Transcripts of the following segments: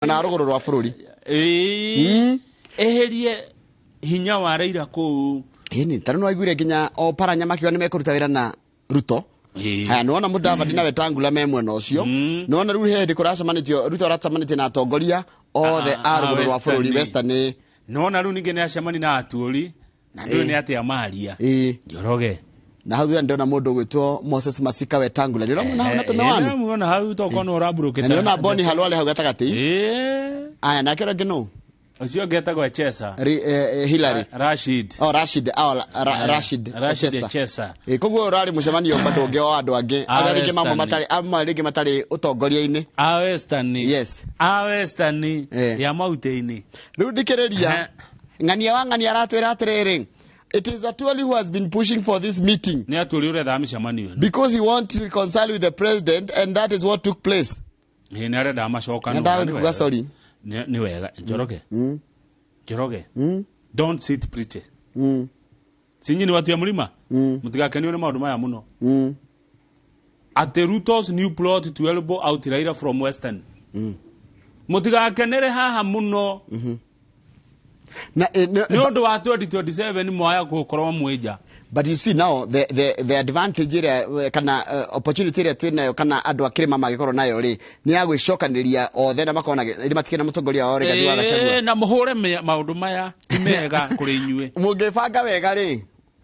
Mwena wa rũgũrũ rwa bũrũri. Ĩĩ. Eherie hinya wa Raila kũu. Ĩni, ta rĩu nĩwaiguire nginya o Paranya makiuga nĩ mekũruta wĩra na Ruto. Haya, nĩwona Mudavadi na Wetangula me mwena ũcio. Nĩwona rĩu he hĩndĩ kũracemanĩtio, Ruto aracemanĩtie na atongoria othe a rũgũrũ rwa bũrũri Western. Western. Nĩwona rĩu ningĩ nĩ acemani na atuũri na ndũĩ nĩ atĩa maria. Njoroge. Na hau thutha ndĩrona mũndũ ũgwĩtwo Moses Masika Wetangula. Nĩũramuona hau na tũmĩwani? Muona hau tokorwo nĩ ũramburũkĩte. Na nĩũrona Boni Halwale hau gatagatĩ. Aya, nake ũrĩa ũngĩ nũ? Ũcio ũngĩ etagwo Echesa. Hillary. Rashid. Oh, Rashid, oh, Rashid Rashid Echesa. Echesa. Koguo ũrarĩ mũcemanio bado ũngĩ wa andũ angĩ A arĩa rĩngĩ mamwe Western. matarĩ, amwe rĩngĩ matarĩ ũtongoria-inĩ. A Western. Yes. A Western ya mountain. Rĩu thikĩrĩria, ng'ania wa ng'ania aratwĩra atĩrĩrĩ, it is Atwoli who has been pushing for this meeting. Nĩ Atwoli ũrethaga mĩcemanio ĩno. Because he wants to reconcile with the president, and that is what took place. Ĩ, nĩ arenda macokano. Nĩ ndagũthiĩ kuga sorry. Nĩ wega Njoroge. Njoroge. Don't sit pretty. Sinyi ni watu ya mlima. Mũtigakenio nĩ maũndũ maya mũno. Atĩ Ruto's new plot to elbow out Raila from Western. Mũtigakenere haha mũno. Na, Nĩ ũndũ wa 2027 mwaya gũkorwo mwĩ nja. But you see now the advantage ĩrĩa kana opportunity ĩrĩa twĩ nayo kana andũ a kĩrĩma mangĩkorwo nayo rĩ, nĩ ya gwĩcokanĩria othe na makorwo na ithe matikĩrĩ na mũtongoria wao Rigathi wa Gachagua. Na mũhũre maũndũ maya ti mega kũrĩ inyuĩ. Mũngĩbanga wega rĩ,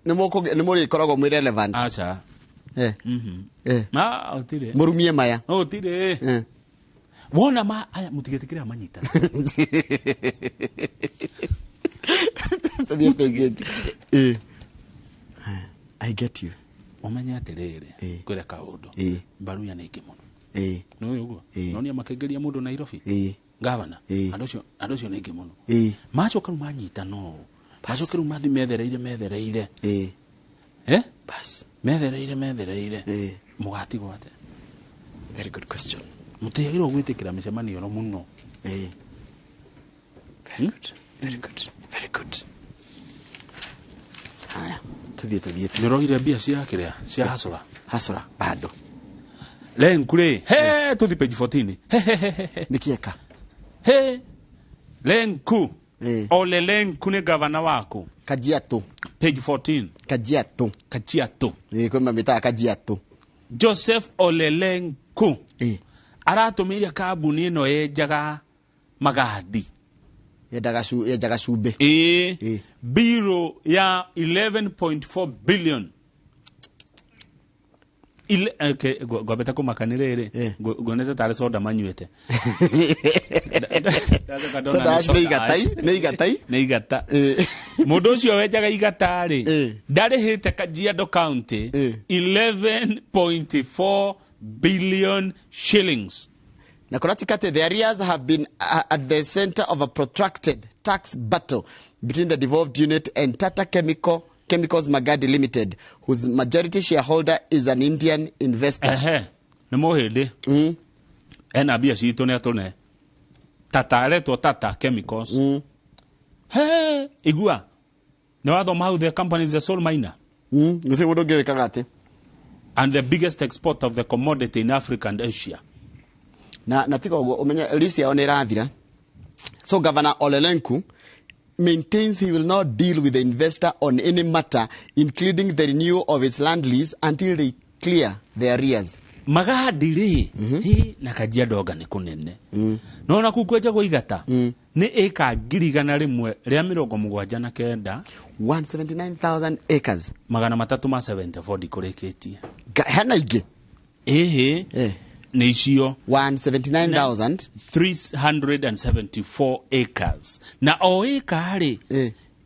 nĩ mũrĩkoragwo mwĩ relevant. Aca. Ah, ũtirĩ. Mũrumie maya. Ũtirĩ. Wona ma aya mũtigetĩkĩre manyita. Tũthiĩ page ĩngĩ. I get you. Ũmenye atĩrĩrĩ, kwĩre kaũndũ. Mbaruya nĩ ingĩ mũno. Nĩ ũĩ ũguo? Nonia makĩingĩria mũndũ Nairobi. Gavana. Andũ acio nĩ aingĩ mũno. Macoka rĩu manyitana ũũ. Macoka rĩu mathi methereire methereire. Bas. Methereire methereire. Mũgatigwo atĩa? Very good question. Mũtiagĩrĩirwo gwĩtĩkĩra mĩcemanio ĩno mũno. Very good. Very good. Very good. Haya, tuthiĩ tuthiĩ. Nĩ ũroire mbia cia kĩrĩa? Cia hasũra? Hasũra, bado. Lenku rĩ, he, tũthi page 14. He, he, he, he, he. Nĩ kĩeka? He, Lenku. Ole Lenku nĩ gavana waku. Kajiado. Page 14. Kajiado. Kajiado. Kwĩ mamĩtaga Kajiado. Joseph Ole Lenku. Aratũmĩire kambuni ĩno yenjaga magadi. Yendaga yenjaga cumbĩ. Biro ya 11.4 billion. Ile, okay, ngwambĩte kũmaka nĩ rĩrĩ, nguonete tarĩ soda manyuĩte. Ndacoka ndona Soda nĩ nĩ igatai, nĩ igatai. Nĩ igata. Mũndũ ũcio wenjaga igata rĩ, ndarĩhĩte Kajiado County 11.4 billion shillings. Na kũratika atĩ the arrears have been at the center of a protracted tax battle between the devolved unit and Tata Chemicals Magadi Limited, whose majority shareholder is an Indian investor. Ehe, nĩ mũhĩndĩ. Ena mbia citũ nĩ atũne. Tata, aretwo Tata Chemicals. He, igua. Nĩ wathoma hau the company is the sole miner. Gũtirĩ mũndũ ũngĩ wĩkaga atĩ. And the biggest exporter of the commodity in Africa and Asia. Na tiga ũguo ũmenye lease yao nĩ ĩrathira. So Governor Ole Lenku maintains he will not deal with the investor on any matter, including the renewal of its land lease, until they clear the arrears. Magadi rĩ, hi, na Kajiado anga nĩ kũnene. No ona kũu kwenjagwo igata, nĩ ĩka ngiri igana rĩmwe rĩa mĩrongo mũgwanja na kenda. 179,000 acres. Magana matatũ ma 74 ndikũrĩkĩtie. Hena ingĩ? Ĩhĩ. Nĩ icio. 179,000. 374 acres. Na o ĩka rĩ,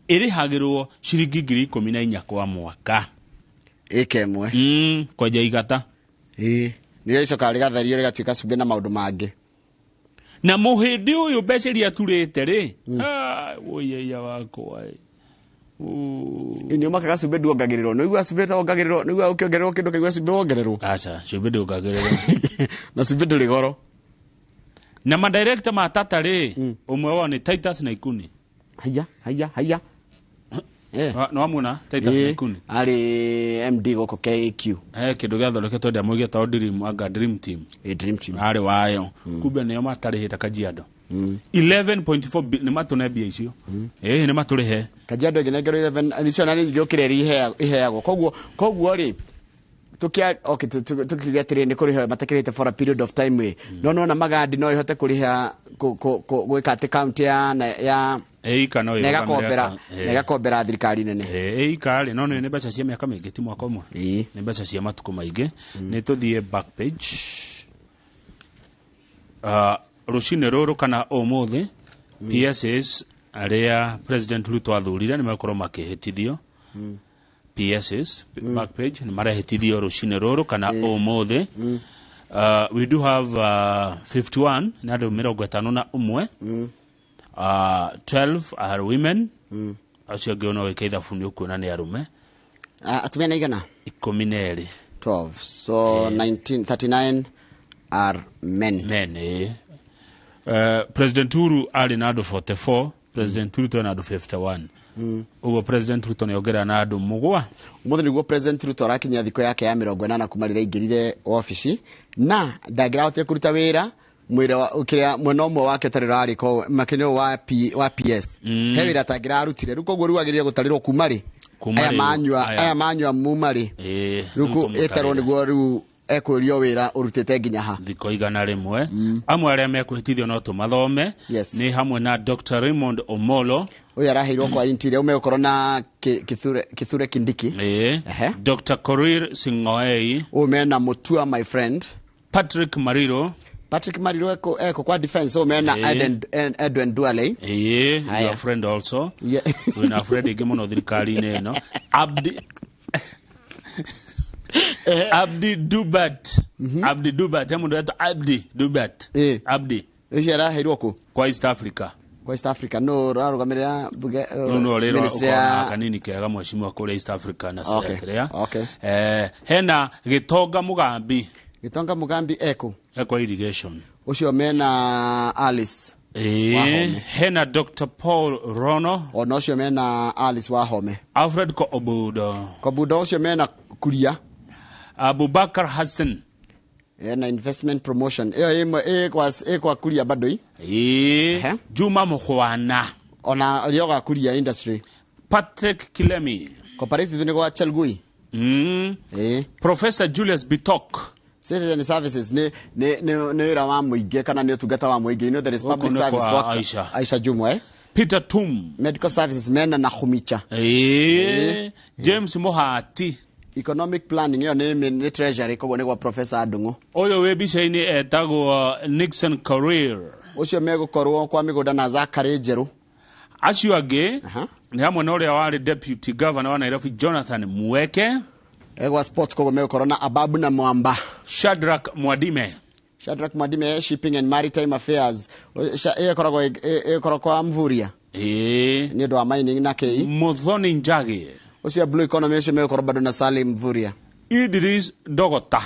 ĩrĩhagĩrwo ciringi ngiri ikũmi na inya kwa mwaka. Ĩka ĩmwe. Kwenja igata. Nĩrĩo rĩcokaga rĩgatherio rĩgatuĩka cumbĩ na maũndũ mangĩ. Na mũhĩndĩ ũyũ mbeca iria aturĩte rĩ, wũiyeia wakwa ĩ. Nĩ ũmakaga cumbĩ nduongagĩrĩrwo. Nĩ ũiguaga cumbĩ wongagĩrĩrwo, nĩ ũiguaga ũkĩongererwo kĩndũ ũkaigua cumbĩ wongererwo. Aca, cumbĩ ndũongagĩrĩrwo. Na cumbĩ ndũrĩ goro. Na madirector ma Tata rĩ, ũmwe wao nĩ Titus Naikuni. Haiya, haiya, haiya. Nĩ wamuona Titus Naikuni? Arĩ MD gũkũ KQ. He kĩndũ gĩathondeketwo ndĩa mũgĩtagwo Dream, anga Dream Team. Dream Team. Arĩ wayo. Kumbe nĩo matarĩhĩte Kajiado. 11.4 nĩ matũne mbia icio. Ĩĩ, nĩ matũrĩhe. Kajiado ĩngĩnengerwo 11 icio na nyingĩ gũkĩra iria iheagwo. Koguo rĩ, tukia okay, tukiuga atĩrĩrĩ, nĩ kũrĩha matakĩrĩte for a period of time ĩ, no nona Magadi no ĩhote kũrĩha gwĩka atĩ county ya ya Ĩika no na ĩgakombera na ĩgakombera thirikari nene. Ĩika rĩ, no nĩ mbeca cia mĩaka mĩingĩ, ti mwaka ũmwe. Nĩ mbeca cia matukũ maingĩ. Nĩ tũthiĩ back page. Rũcinĩ rũrũ kana ũmũthĩ, PSs arĩa President Ruto athurire nĩ megũkorwo makĩhĩtithio. PSs, back page, nĩ marehĩtithio rũcinĩ rũrũ kana ũmũthĩ. We do have 51, nĩ andũ 51. 12 are women, acio angĩ ona wĩka ithabu nĩ ũkuona nĩ arũme. Ah, atumia nĩ igana? 12. 12, so 19, 39 are men. Men, ĩĩ. President Uhuru arĩ na andũ 44, President Ruto ena andũ 51. Ũguo President Ruto nĩ ongerera na andũ mũgwa. Ũmũthĩ nĩguo President Ruto arakinyia thikũ yake ya 80 kuma rĩrĩa aingĩrire wabici, na ndangĩrahotire kũruta wĩra mwĩra kĩrĩa mwena ũmwe wake ũtarĩ ũrarĩka makĩria wa PS, he wĩra atangĩrarutire. Rĩu koguo rĩu agĩrĩire gũtarĩrwo kuma rĩ? Kuma aya rĩ, manyua aya. Aya manyua muma rĩ? Rĩu rĩu ĩtarwo tũmũtarĩre. Nĩguo rĩu ekũrio wĩra ũrutĩte nginya ha. Thikũ 100. Amwe arĩa mekũhĩtithio no tũmathome. Yes. Nĩ hamwe na Dr. Raymond Omolo. Ũyũ araheirwo kwa interior, ũmegũkorwo na Kithure Kindiki. Ehe. Dr. Korir Singoei. Ũyũ mena Mutua, my friend. Patrick Mariro. Patrick Mariro eko kwa defense, ũyũ mena Edwin Duale. Ĩĩ. Haya. Your friend also. Yeah. Wĩna friend ingĩ mũno thirikari-inĩ ĩno. Abdi Dubat. Abdi Dubat, he mũndũ wetwo Abdi Dubat. Abdi. Ũcio araheirwo kũ? Kwa East Africa. Kwa East Africa no ũrarũgamĩrĩra mbunge? Rĩu no rĩrwo ministry ũkorwo na kanini kega mheshimiwa kũrĩa East Africa na kĩrĩa. Hena Gĩtonga Mũgambi. Gĩtonga Mũgambi eko? Ekwa irrigation. Ũcio mena Alice Wahome. Hena Dr. Paul Rono. Ona ũcio mena Alice Wahome. Alfred Kobudo. Kobudo ũcio mena Kuria. Abubakar Hassan. Ena investment promotion ĩyo ĩ kwa Kuria bado i. Juma Mukhwana. Ona ũrĩa ũga Kuria industry. Patrick Kilemi. Cooperative nĩ gwa Chelgui. Professor Julius Bitok. Citizen services nĩ wĩra wa mũingĩ kana nĩ ũtungata wa mũingĩ. You know there is Gũkũ public nĩ service kwa kwa Aisha. Aisha Jumwa, eh? Peter Tum. Medical services mena na Khumicha. James Muhati. Economic planning ĩyo nĩ treasury, koguo nĩ gwa Professor Ndung'u. Ũyũ wĩ mbica-inĩ etagwo Nixon Korir. Ũcio megũkorwo kwa mĩgũnda na Zachary Njerũ. Acio angĩ nĩ hamwe na ũrĩa warĩ deputy governor wa Nairobi, Jonathan Mueke. Egwa sports, koguo megũkorwo na Ababu na Mwamba. Shadrack Mwadime. Shadrack Mwadime, shipping and maritime affairs. Ĩyo ĩkoragwo kwa Mvuria nĩ ũndũ wa mining na kĩ. Muthoni Njagi. Ũcio blue economy, ũcio megũkorwo bado na Salim Mvuria. Idris Dogota.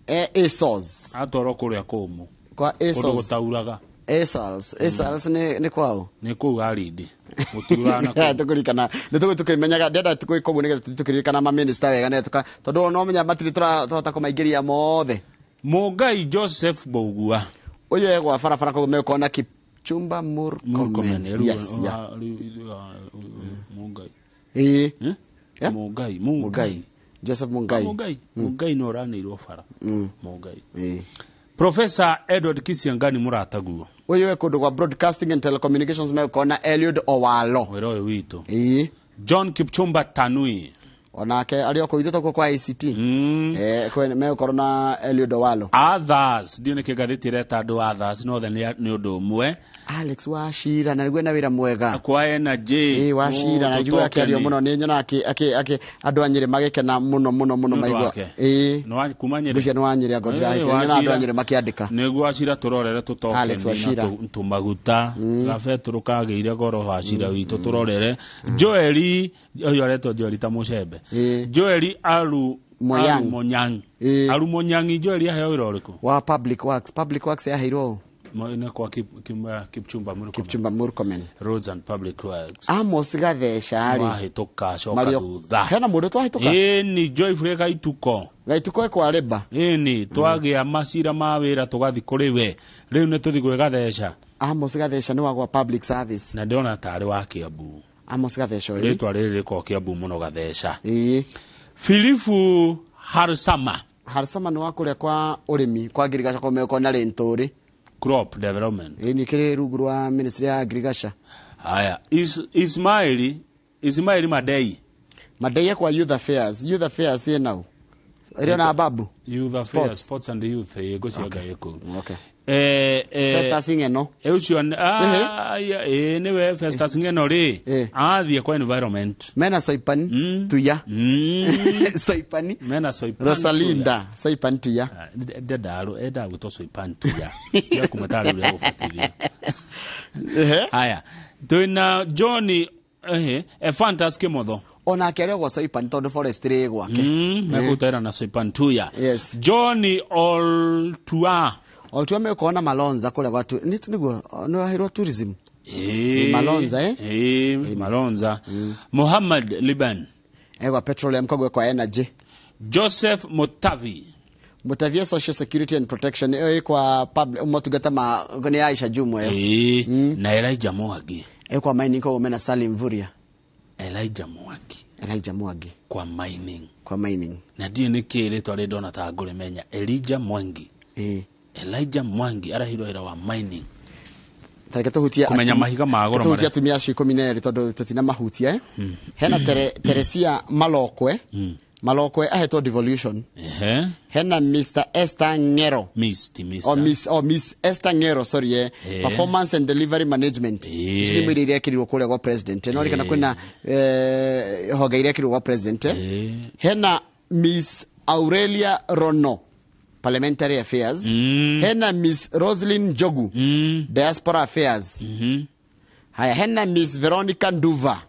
ASOS. Atwarwo kũrĩa kũmũ. Kwa Kũndũ ASOS. gũtauraga. ASOS, ASOS nĩ kwao. Nĩ kũu Aridi gũtiuraga na kũu. Tũkũririkana nĩ tũgũ tũkĩmenyaga ndĩrenda tũgwĩka ũguo nĩgetha tũthiĩ tũkĩririkana maminista wega nĩgetha tondũ no menya matirĩ tũrahota kũmaingĩria mothe. Mũngai Joseph Bougua. Ũyũ egwa barabara, koguo megũkorwo na Kipchumba Murkomen. Murkomen. Yes, yeah. Mũngai. Ĩĩ. Eh? Yeah? Mũngai. Mungai. Mũngai. Joseph Mungai. Mũngai, Mũngai no ũranĩirwo bara Mũngai. Professor Edward Kisiangani mũrataguo. Ũyũ e kũndũ kwa broadcasting and telecommunications, megũkorwo na Eliud Owalo. Wĩra ũyũ witũ. Ĩĩ. John Kipchumba Tanui. Onake arĩ o kũu ithuĩ tũkũ kwa ICT. Megũkorwo na Eliud Owalo. Others, ndiũ nĩkĩ ngathĩti ĩreta andũ others, no othe nĩ ũndũ ũmwe. Alex Wachira, na nĩguo na wĩra mwega. Kwa energy. Ĩĩ, Wachira na njiguo akĩario mũno, nĩ nyonaga andũ a Nyĩrĩ magĩkena mũno mũno mũno Nĩ ũndũ maigua. wake. Ĩĩ. Nĩ kuma Nyĩrĩ. Ngwĩciria nĩ wa Nyĩrĩ, anga nyonaga andũ a Wachira. Nyĩrĩ makĩandĩka. Nĩguo Wachira tũrorere Alex tũtokeni na Wachira. tũmaguta gabetũrũ kagĩire goro. Wachira witũ tũrorere. Joeli ũyũ aretwo Joeli ta mũcembe. Joeli Aru Moyang. Aru Monyang. Aru Monyangi. Joeli aheo wĩra ũrĩkũ? Wa public works. Public works yaheirwo ũ? Nĩ kwa Kipchumba Murkomen. Kipchumba Murkomen. Roads and Public Works. Amos Gatheca rĩ? Wahĩtũka coka Mario thutha. Hena mũndũ twahĩtũka? Ĩni, Joyfrey Gaituko. Gaituko ekwa Labour. Ĩni, twagĩa macira ma wĩra tũgathi kũrĩ we, rĩu nĩ tũthi gwĩ Gatheca. Amos Gatheca nĩ wa gwa public service. Na ndĩrona tarĩ wa Kiambu. Amos Gatheca ũyũ. Rĩtwa rĩrĩ rĩkoragwo Kiambu mũno, Gatheca. Ĩĩ. Filifu Harsama. Harsama nĩ wa kũrĩa kwa ũrĩmi, kwa agriculture, kwa na rĩntũrĩ. Crop development. Ĩĩ, nĩ kĩrĩ rungu rwa ministry ya agriculture. Haya, Ismaili Madei. Madei kwa youth affairs. Youth affairs ĩ nau ĩrĩ na babu. Youth affairs. Sports. Sports and youth, ĩ ngũcianga ĩ kũu. Okay. Festus Ng'eno. Ũcio ĩ nĩwe Festus Ng'eno rĩ, athiĩ kwa environment. Mena Soipan Tuya. Soipani. Mena Soipan. Rosalinda Soipan Tuya. Ndendaga endaga gwĩtwo Soipan Tuya ya kũmatarĩ ũrĩa gũbatirie. Haya, twĩna John Ephantus Kimotho. Onake arĩ gwa Soipan tondũ forestry ĩ gwake. Megũtera na Soipan Tuya. Yes. John Oltua. Oltua mekuona Malonza kũrĩa gwa nĩguo nĩ waheirwo tourism. Malonza, eh? Malonza. Muhammad Liban. Egwa petroleum, koguo kwa energy. Joseph Mutavi. Mutavia social security and protection, ĩyo ĩ kwa public motungata ma nĩ Aisha Jumwa ĩyo. Na Elijah Mwangi. Ĩ kwa mining, koguo mena Salim Mvurya. Elijah Mwangi. Elijah Mwangi. Kwa mining. Kwa mining. Na ndiĩ nĩkĩ rĩtwa rĩ ndona ta ngũrĩmenya Elijah Mwangi. Elijah Mwangi arahirwo wĩra wa mining. Tareke tũhutie Kũmenya mahiga ma goro tũhutie marĩa. atumia acio 12 tondũ tũtina mahutia, eh? Hena Teresia Malokwe. Malokwe ahetwo devolution. Hena Mr Esther Ngero. Miss, ti Mr. Or Miss, or Miss Esther Ngero, sorry, eh. Performance and delivery management. Ici nĩ iria irekĩrirwo kũrĩa gwa president. No rikana kwĩna honge irekĩrirwo gwa president. Hena Miss Aurelia Rono, parliamentary affairs. Hena Miss Roslyn Njogu, diaspora affairs. Haya, hena Miss Veronica Nduva,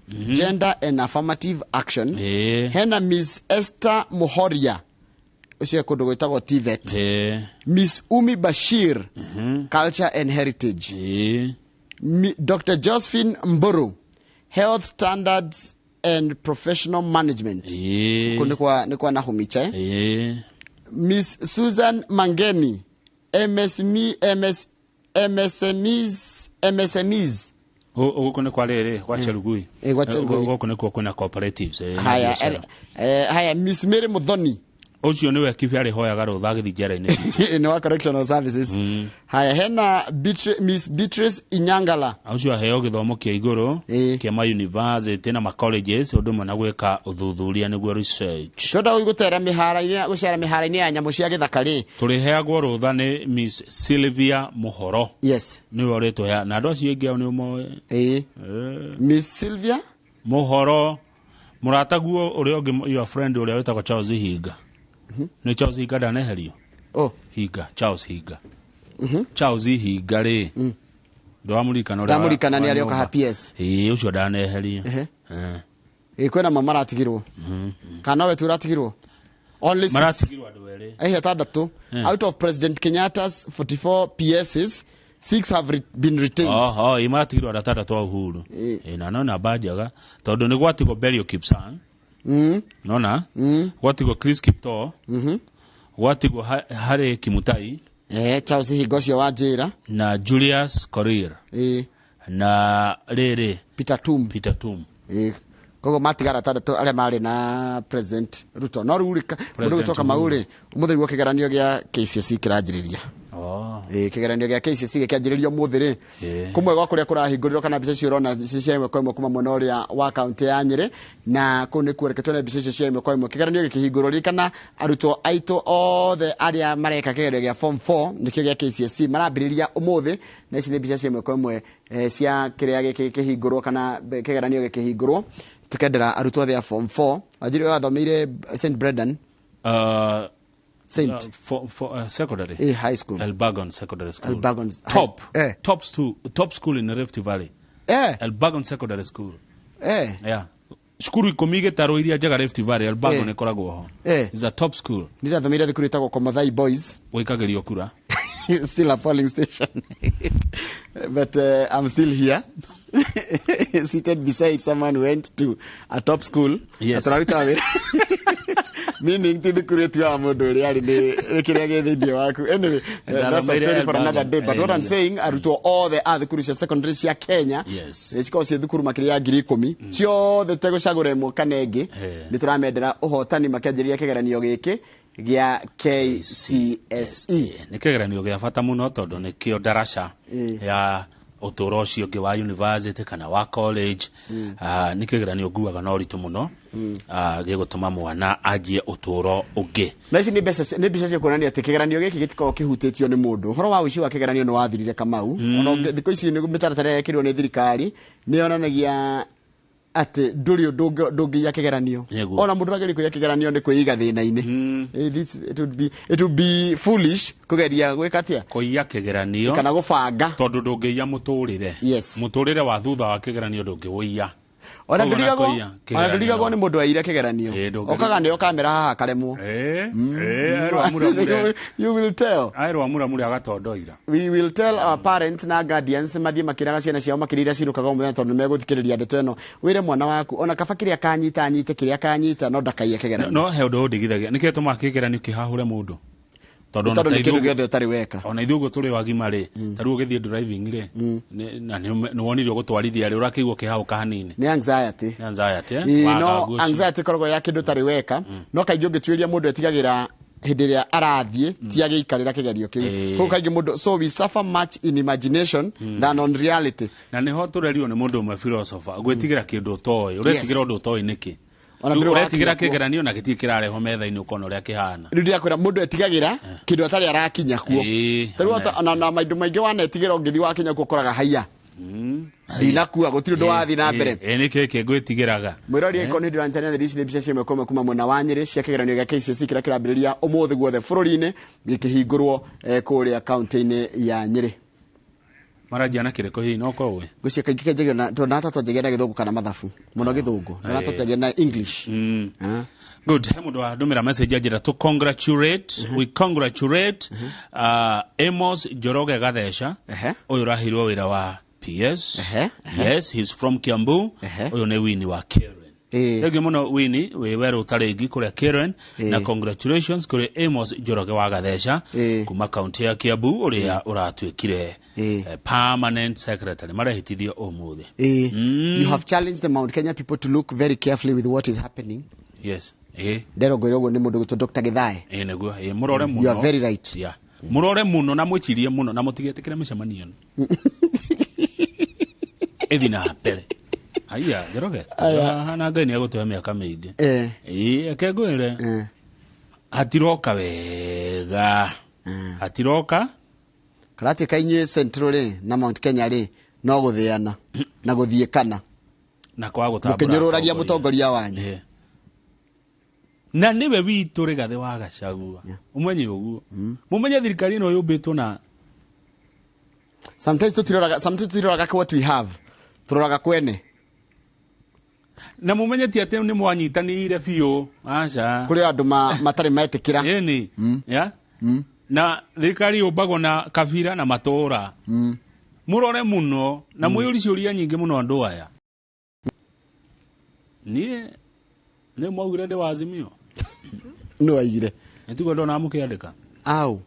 gender and affirmative action. Hena Miss Esther Muhoria, ũcio kũndũ gwĩtagwo TVET. Miss Umi Bashir, culture and heritage. Dr. Josephine Mburu, health standards and professional management. Kũu nĩ kwa Nahumicha, eh? Miss Susan Mangeni, MSME, MS, MSMEs, MSMEs. Gũkũ nĩ kwa rĩrĩ gwa Chelugui. Gwa Chelugui. Gũkũ nĩkuo kwĩna cooperatives, na Haya, biacara. haya, Miss Mary Muthoni. Ũcio nĩwe kibi arĩhoyaga rũtha agĩthiĩ njera-inĩ citũ. Nĩ wa correctional services. Haya, hena Miss Beatrice Inyangala. Ũcio aheo gĩthomo kĩa igũrũ kĩa ma university na ma colleges, ũndũ ũmwe na gwĩka ũthuthuria nĩguo research. Twenda gũtera mĩhara-inĩ, gũcera mĩhara-inĩ ya nyamũ cia gĩthaka rĩ. Tũrĩheagwo rũtha nĩ Miss Sylvia Mũhoro. Yes. Nĩwe ũrĩtũhea na andũ acio aingĩ ao nĩ ũmoĩ. Miss Sylvia Mũhoro, mũrataguo ũrĩa ũngĩ, your friend ũrĩa wĩtagwo Charles Hinga. Nĩ Charles Hinga ndaneherio? Oh. Hinga, Charles Hinga. Charles Hinga rĩ. Ndũramũririkana ũrĩa Ndamũririkana nĩ wa arĩoka nyũmba. ha PS. Ĩĩ, ũcio ndaneherio. Ĩĩ, kwĩna ma maratigirwo. Kana nowe tu ũratigirwo? Only six. Maratigirwo andũ erĩ. Aihe atandatũ. Out of President Kenyatta's 44 PSs, 6 have been retained. Oho, ĩ maratigirwo andũ atandatũ a Uhuru. Ĩ, na no namba njega tondũ nĩ gwatigwo Belio Kipsang. Nona? Gwatigwo Chris Kiptoo. Gwatigwo Harry Kimutai. Charles Hinga ũcio wa njĩra. Na Julius Korir. Na rĩrĩ Peter Tum. Peter Tum. Koguo matigara atandatũ arĩa marĩ na President Ruto. No rĩu rĩ, mũndũ President gwĩtwo Kamau Uhuru. rĩ, ũmũthĩ nĩguo kĩgeranio gĩa KCSE kĩranjĩrĩria. Kĩgeranio gĩa KCSE gĩkĩanjĩrĩrio ũmũthĩ rĩ, kũmwe gwa kũrĩa kũrahingũrirwo kana mbica icio ũrona ci cia ĩmwe kwa ĩmwe kuma mwena ũrĩa wa kaũntĩ ya Nyĩrĩ, na kũu nĩkuo reke tuone mbica icio cia ĩmwe kwa ĩmwe. Kĩgeranio gĩkĩhingũrwo, ririkana arutwo aitũ othe arĩa mareka kĩgeranio gĩa form 4 nĩkĩo gĩa KCSE marambĩrĩria ũmũthĩ, na ici nĩ mbica cia ĩmwe kwa ĩmwe, cia kĩrĩa gĩkĩhingũrwo kana kĩgeranio gĩkĩhingũrwo. Tukendera arutwo othe a form 4. Wanjiri wathomeire Saint Brendan? Saint. For secondary. High school. Elburgon Secondary School. Elburgon High Top. School. Top school, top school in Rift Valley. Elburgon Secondary School. Yeah. Cukuru ikũmi gĩtarũ iria njega Rift Valley, Elburgon ĩkoragwo ho. It's a top school. Nĩndathomeire thukuru ĩtagwo Komothai Boys. Wĩkagĩrio kura. Still a polling station. But I'm still here. Seated beside someone who went to a top school. Yes. Atũraruta wĩra. Meaning ti thukuru ĩtuaga mũndũ ũrĩa arĩ nĩ kĩrĩa gĩ thĩinĩ waku. Anyway, that's a story for another day, but what I'm saying, arutwo othe a thukuru cia secondary cia Kenya cikorwo ciĩ thukuru makĩria ya 10,000 ciothe tegũcagũra ĩmwe kana ĩngĩ, nĩ tũramendera ũhotani makĩanjĩrĩria kĩgeranio gĩkĩ gĩa KCSE. Nĩ kĩgeranio gĩa bata mũno tondũ nĩkĩo ndaraca ya ũtũũro ũcio ũngĩ wa university kana wa college. Nĩ kĩgeranio nguaga na ũritũ mũno, gĩgũtũma mwana anjie ũtũũro ũngĩ. Na ici nĩ mbeca, nĩ mbica cia kuonania atĩ kĩgeranio gĩkĩ gĩtikoragwo kĩhutĩtio nĩ mũndũ. Ũhoro wa ũici wa kĩgeranio nĩ wathirire, Kamau. Ona thikũ ici nĩ mĩtaratara ĩrĩa ĩkĩrwo nĩ thirikari nĩ yonanagia atĩ ndũrĩ ũndũ ndũngĩiya kĩgeranio. Ona mũndũ ũrageria kũiya kĩgeranio nĩ kwĩiga thĩna-inĩ. It would be foolish kũgeria gwĩka atĩa? Kũiya kĩgeranio. Kana gũbanga. Tondũ ndũngĩiya mũtũrĩre. Mũtũrĩre wa thutha wa kĩgeranio ndũngĩũiya. Ona Koguo na ndũrigagwo kũiya ona kĩgeranio. ndũrigagwo nĩ mũndũ waire kĩgeranio. Okaga nĩyo kamera haha karemwo. Erwo amuramure. You will tell. Erwo amuramure agatondoira. We will tell our parents na guardians mathiĩ makĩraga ciana ciao makĩria iria cinũkaga o mũthenya, tondũ nĩmegũthikĩrĩria ndeto ĩno. Wĩre mwana waku ona kaba kĩrĩa kanyita anyite kĩrĩa kanyita, no ndakaiye kĩgeranio. No he ũndũ ũndigithagia, nĩkĩo tũmaga kĩgeranio kĩhahũre mũndũ, tondũ ona tondũ ta nĩ kĩndũ ithuĩ gĩothe ũtarĩ weka. Ona ithuĩ ũguo tũrĩ agima rĩ, ta rĩu ũgĩthiĩ driving rĩ, na nĩ wonire gũtwarithia rĩ, ũrakĩigua kĩhahũka hanini. Nĩ anxiety. Nĩ anxiety, eh? Ĩĩ, no Wagagu ũcio. Anxiety ĩkoragwo ya kĩndũ ũtarĩ weka, no kaingĩ ũngĩtuĩria mũndũ etigagĩra hĩndĩ ĩrĩa arathiĩ, ti agĩikarĩra kĩgerio kĩu. Koguo kaingĩ mũndũ, so we suffer much in imagination than on reality. Na nĩho tũrerirwo nĩ mũndũ ũmwe philosopher, gwĩtigĩra kĩndũ ũtoĩ, ũretigĩra ũndũ ũtoĩ nĩkĩ? Ona Rĩu ndũrĩ ũretigĩra wakinya kuo. kĩgeranio na gĩtirĩ kĩrarehwo metha-inĩ ũkona ũrĩa kĩhana. Rĩu ndĩrakwĩra mũndũ etigagĩra kĩndũ atarĩ arakinya kuo. Tarĩu ona maũndũ maingĩ wanetigĩra, ũngĩthiĩ wakinya kuo ũkoraga haiya, ndinakua, gũtirĩ ũndũ wathiĩ na mbere. Ĩ nĩkĩ kĩ ngwĩtigĩraga? Mwĩrori ĩko nĩ ndĩranjania ici nĩ mbica cia ĩmwe kwa ĩmwe kuma mwena wa Nyĩrĩ cia kĩgeranio gĩa KCSE kĩrĩa kĩrambĩrĩria ũmũthĩ guothe bũrũri-inĩ gĩkĩhingũrwo kũrĩa kaunti-inĩ ya Nyĩrĩ. Maranjia na kĩrĩkũ hihi, no korwo ũĩ? Ngwĩciria kaingĩ kenjagio na tondũ nata twanjagia na Gĩthũngũ kana mathabu mũno, Gĩthũngũ na nata twanjagia na English. Ah. Good. He mũndũ wandũmĩra message anjĩra to congratulate, we congratulate Amos Njoroge Gatheca, ũyũ ũraheirwo wĩra wa PS. Yes, he's from Kiambu. Ũyũ nĩ Winnie wa Karen. Thengiũ mũno Winnie, wĩ werũ ũtarĩ ingi kũrĩa Karen, na congratulations kũrĩ Amos Njoroge wa Gatheca kuma kaunti ya Kiambu, ũrĩa ũratuĩkire permanent secretary, marehĩtithio ũmũthĩ. You have challenged the Mount Kenya people to look very carefully with what is happening. Yes. Nderongoire ũguo nĩ mũndũ gwĩtwo Dr. Githae. Ĩ nĩguo, ĩ mũrore mũno. You are very right. Yeah. Mũrore mũno na mwĩcirie mũno na mũtigetĩkĩre mĩcemanio ĩno ĩthi na mbere. Haiya Njoroge, haha na Ngai nĩ egũtũhe mĩaka mĩingĩ. Ĩ reke ngwĩre, hatiroka wega, hatiroka. Karatuĩka inyuĩ Central rĩ na Mount Kenya rĩ, no gũthĩana na gũthiĩkana na kwaga gũtambũra mũkĩnyũrũragia atongoria. Mũtongoria wanyu. Na nĩwe witũ Rigathĩ wa Gachagua, ũmenye ũguo, mũmenye thirikari ĩno yũmbĩtwo na Sometimes tũtiroraga what we have, tũroraga kwene. Na mũmenye ti atĩ nĩ mwanyitanĩire biũ, aca. Kũrĩ andũ matarĩ metĩkĩra. Ĩni ya na thirikari yũmbagwo na kabira na matũũra. Mũrore mũno na mwĩyũrie ciũria nyingĩ mũno andũ aya. Niĩ nĩ mwaugire ndĩ wa Azimio. Nĩ waigire? Nĩtiguo ndona mũkĩandĩka au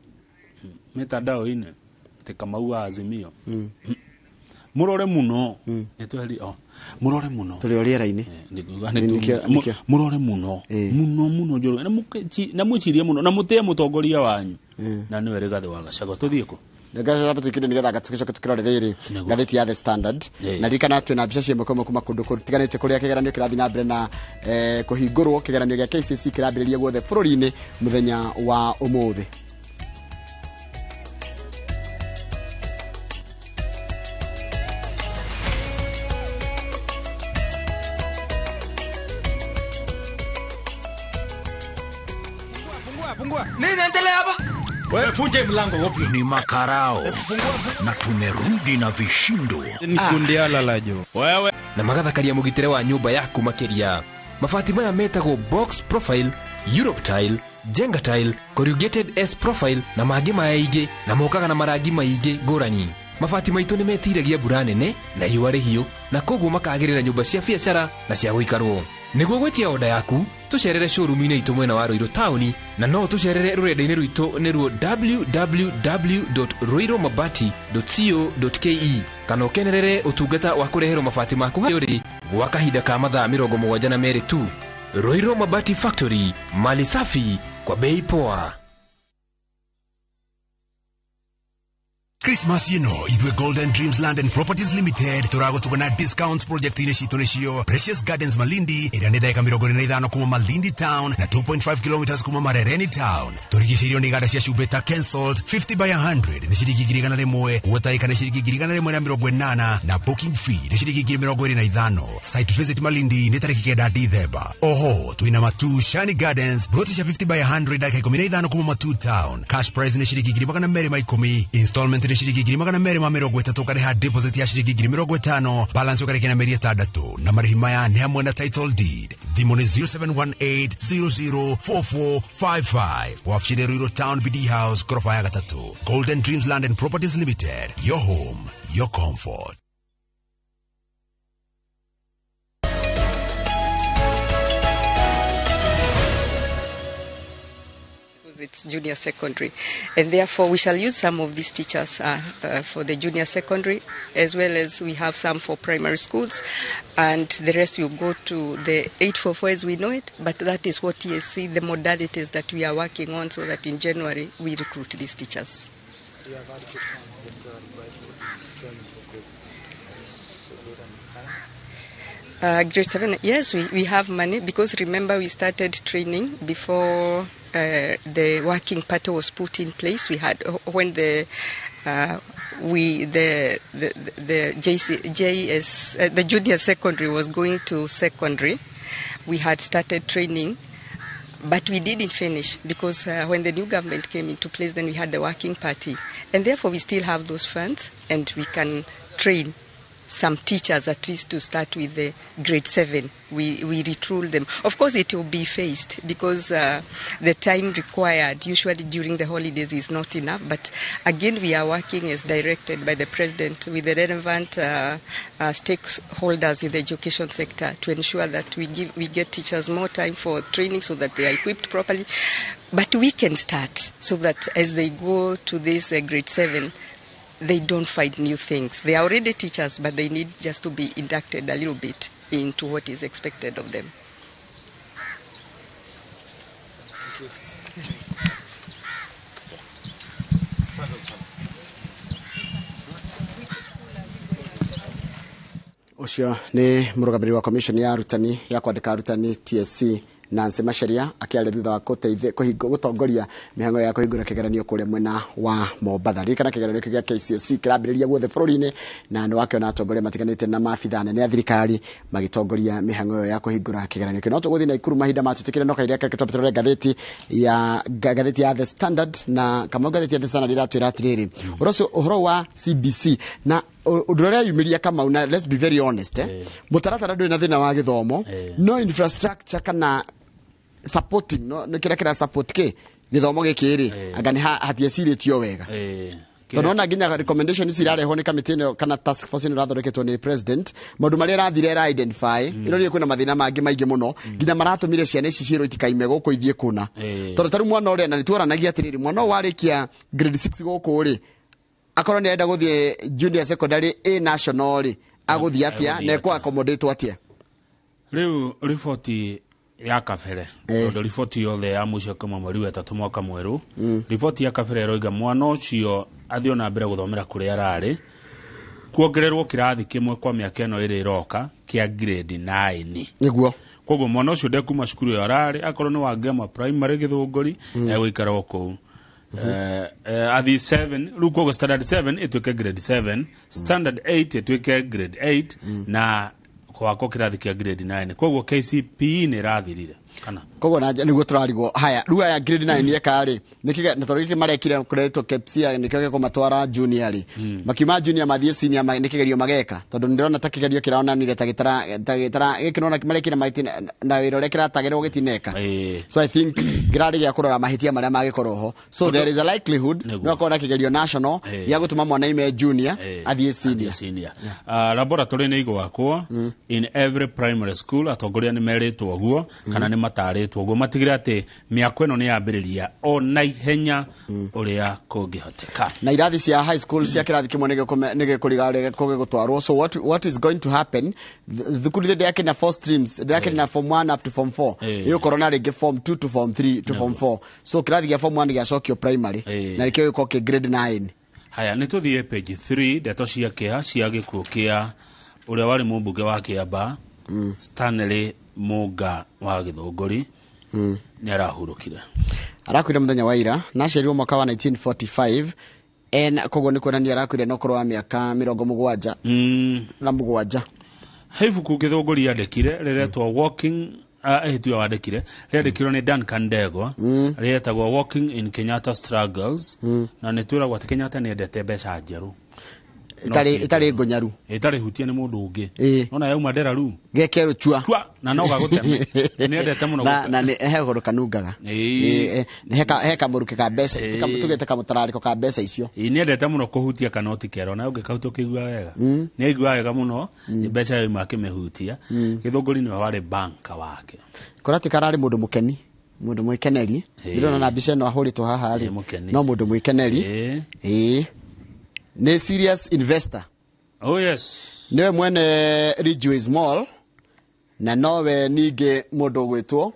mitandao-inĩ atĩ Kamau wa Azimio. Mũrore mũno, nĩtweri o mũrore mũno. Tũrĩ o rĩera-inĩ. Nĩnguga Nĩkĩo. Mũrore mũno mũno mũno Njoroge, na na mwĩcirie mũno na mũtĩe mũtongoria wanyu, na nĩwe Rigathĩ wa Gachagua. Tũthiĩ kũ? Nĩgacoka nĩgetha tũgĩcoke tũkĩrore rĩrĩ ngathĩti ya The Standard. Na ririkana twĩna mbica cia ĩmwe kwa ĩmwe kuma kũndũ kũtiganĩte kũrĩa kĩgeranio kĩrathiĩ na mbere na kũhingũrwo. Kĩgeranio gĩa KCSE kĩrambĩrĩria guothe bũrũri-inĩ mũthenya wa ũmũthĩ. Nini inaendelea hapa? Wewe vunja mlango wapi? Ni makarao na tumerudi na vishindo. Ni kundi ala la jo. Wewe na magathakaria mũgitĩre wa nyũmba yaku makĩria. Mabati maya metagwo box profile, Europe tile, Jenga tile, corrugated S profile na mangĩ maingĩ, na mokaga na marangi maingĩ ngũrani. Mabati maitũ nĩ metiragia mbura nene na riũa rĩhiũ, na koguo makagĩrĩra nyũmba cia biacara na cia gũikarwo. Nĩguo gwĩtia oda yaku, tũcerere showroom-inĩ itũ mwena wa Ruiru taũni, na no tũcerere rũrenda-inĩ rwitũ nĩruo www.ruirumabati.co.ke, kana ũkenerere ũtungata wa kũreherwo mabati maku harĩa ũrĩ gwa kahinda ka mathaa 72 tu. Ruiru Mabati Factory, mali safi kwa bei poa. Christmas ĩno ithuĩ Golden Dreams Land and Properties Limited tũragũtuga na discounts project-inĩ citũ nĩcio Precious Gardens Malindi, ĩrĩa nĩ ndagĩka 45 kuma Malindi Town na 2.5 kilometers kuma Marereni Town. Tũrigicĩirio nĩ iganda cia cumbĩ ta Kensalt 50 by 100 nĩ ciringi 100,000, Water nĩ ciringi 180,000 na booking fee nĩ ciringi 25,000. Site visit Malindi nĩ tarĩki 9 Dithemba. Oho twĩna Matu Shani Gardens broti cia 50 by 100 ndagĩka 15 kuma Matu Town. Cash price nĩ ciringi 210,000, installment nĩ ciringi 230,000, ũkarĩha deposit ya ciringi 50,000, balance ũkarĩkia na mĩeri 6, na marĩhi maya nĩ hamwe na title deed. Thimũ nĩ 0718004455. Wabici nĩ Ruiru Town, BD House, gorofa ya 3. Golden Dreams Land and Properties Limited, your home, your comfort. It's junior secondary, and therefore we shall use some of these teachers for the junior secondary, as well as we have some for primary schools, and the rest will go to the 844 as we know it. But that is what TSC, the modalities that we are working on, so that in January we recruit these teachers. Do you have adequate funds that are required for this training for grade 7 and 9? Grade 7, yes, we have money, because remember we started training before the working party was put in place. We had when the JC, the junior secondary was going to secondary, we had started training, but we didn't finish because when the new government came into place, then we had the working party, and therefore we still have those funds and we can train some teachers at least to start with the grade 7. We retool them. Of course, it will be phased because the time required usually during the holidays is not enough. But again, we are working as directed by the president with the relevant stakeholders in the education sector to ensure that we get teachers more time for training so that they are equipped properly. But we can start so that as they go to this grade 7, they don't find new things. They are already teachers, but they need just to be inducted a little bit into what is expected of them. Thank you. Ũcio nĩ mũrũgamĩrĩri wa commission ya arutani ya kwandĩka arutani TSC Nancy Macharia akĩaria thutha wa gũtongoria mĩhang'o ya kũhingũra kĩgeranio kũrĩa mwena wa Mombatha. Ririkana kĩgeranio kĩu gĩa KCSE kĩrambĩrĩria guothe bũrũri-inĩ, na nĩ wakĩona atongoria matiganĩte na maabitha anene a thirikari magĩtongoria mĩhang'o ĩyo ya kũhingũra kĩgeranio kĩu. No tũgũthiĩ Naikuru mahinda matwĩtĩkĩre no kahinda karĩa tũrore ngathĩti ya The Standard, na Kamau ngathĩti ya The Standard ĩratwĩra atĩrĩrĩ, ũhoro ũcio ũhoro wa CBC na ũndũ ũrĩa yumĩria Kamau, na let's be very honest, mũtaratara ndũrĩ na thĩna wa gĩthomo, no infrastructure kana supporting no nä kä rä a kä ra support kä gä thomo gä kä rä anga nä hatiecirä wega tondå ona nginya recommendation ici irarehwo nä kamĩtĩ ĩno kana task force ĩno ĩrathondeketwo nĩ president, maũndũ marĩa ĩrathire ĩra identify ĩrorire kwĩna mathĩna mangĩ maingĩ mũno nginya maratũmire ciana ici ciĩrwo itikaime gũkũ ithiĩ kũna, tondũ tarĩu mwana ũrĩa na nĩ tuoranagia atĩrĩrĩ, mwana ũyũ warĩkia grade 6 gũkũ rĩ, akorwo nĩ arenda gũthiĩ junior secondary A national rĩ, agũthiĩ atĩa na ekũ accommodate atĩa? Rĩu riboti ya kabere, tondu riboti yothe ya mũico kuma mweri wa 3 mwaka mwerũ, riboti ya kabere ĩroiga mwana ũcio athiĩ ona mbere gũthomera kũrĩa ararĩ, kuongererwo kĩrathi kĩmwe kwa mĩaka ĩno ĩrĩ ĩroka kĩa grade 9. Nĩguo koguo mwana ũcio ndekuma cukuru ĩyo ararĩ, akorwo nĩ wa Ngema primary Gĩthũngũri, egũikara o kũu. Athi 7 rĩu, koguo standard 7 ĩtuĩke grade 7, standard 8 ĩtuĩke grade 8, na gwakwo kĩrathi kĩa grade 9. Koguo KCPE nĩ ĩrathirire. Kana Koguo na nĩguo tũrarigwo haya rĩu aya grade 9 eka rĩ nĩkĩ na tondũ gĩkĩ marekire kũretwo KPSEA nĩkĩo gĩkũmatwara junior rĩ, makiuma junior mathiĩ senior nĩ kĩgerio mageka, tondũ nĩndĩrona ta kĩgerio kĩronanire ta gĩtara ta gĩtara gĩkĩ nona marekire na wĩra ũrĩa kĩratagĩrwo gĩtineka. So I think kĩrarĩ gĩa kũrora mahĩtia marĩa mangĩkorwo ho, so there is a likelihood Nĩguo. no akorwo na kĩgerio national gĩa gũtũma mwana ime junior athiĩ senior. Athiĩ senior. Laboratory nĩ igwakwo in every primary school. Atongoria nĩ merĩtwo ũguo kana nĩ matarĩtwo ũguo matigĩre atĩ mĩako ĩno nĩ yambĩrĩria o na ihenya ũrĩa kũngĩhoteka. Na irathi cia high school cia kĩrathi kĩmwe nĩgĩkũriga gũgĩtwarwo. So what is going to happen, thukuru ithĩ ndĩrakĩrĩ na four streams, ndĩrakĩrĩ na form 1 up to form 4, ĩgũkorwo na rĩngĩ form 2 to form 3 to form 4. So kĩrathi gĩa form 1 gĩacokio primary na nĩkĩo gĩkorwo kĩ grade 9. Haya, nĩ tũthiĩ page 3, ndeto cia kĩeha cia gĩkuũ kĩa ũrĩa warĩ mũmbunge wa Kĩamba, Stanley Mũnga wa Gĩthũngũri, nĩ arahurũkire. Arakuire mũthenya wa ira na aciarirwo mwaka wa 1945 en koguo nĩ kuonania arakuire na ũkũrũ wa mĩaka 77. He ibuku Gĩthũngũri yandĩkire rĩretwo Walking, ehĩtio wandĩkire rĩandĩkirwo nĩ Duncan Ndegwa, rĩetagwo Walking in Kenyatta Struggles, na nĩ twĩragwo atĩ Kenyatta nĩ endete mbeca njerũ. Ĩtarĩ ngũnyaru. Ĩtarĩ hutie nĩ mũndũ ũngĩ. Nona yauma nderaru gekerwo chua. Chua na no gagũteme, nĩ endete mũno na na nĩ he goro kanungaga. He kamũrukĩ ka mbeca, tugĩte kamũtararĩko ka mbeca icio. Ĩĩ, nĩ endete mũno kũhutia kanoti kerũ na ũngĩkahutia ũkĩigua wega, nĩ aigua wega mũno mbeca yauma akĩmĩhutia. Gĩthũngũri nĩwe warĩ banka wake. Kũratuĩka ararĩ mũndũ mũkeni, mũndũ mwĩkeneri. Ndĩrona na mbica ĩno ahũrĩtwo haha rĩ, Mũkeni. no mũndũ mwĩkeneri. Ĩĩ, nĩ serious investor. Oh yes. Nĩwe mwene Ridgeways Mall na nowe ningĩ mũndũ ũgwĩtwo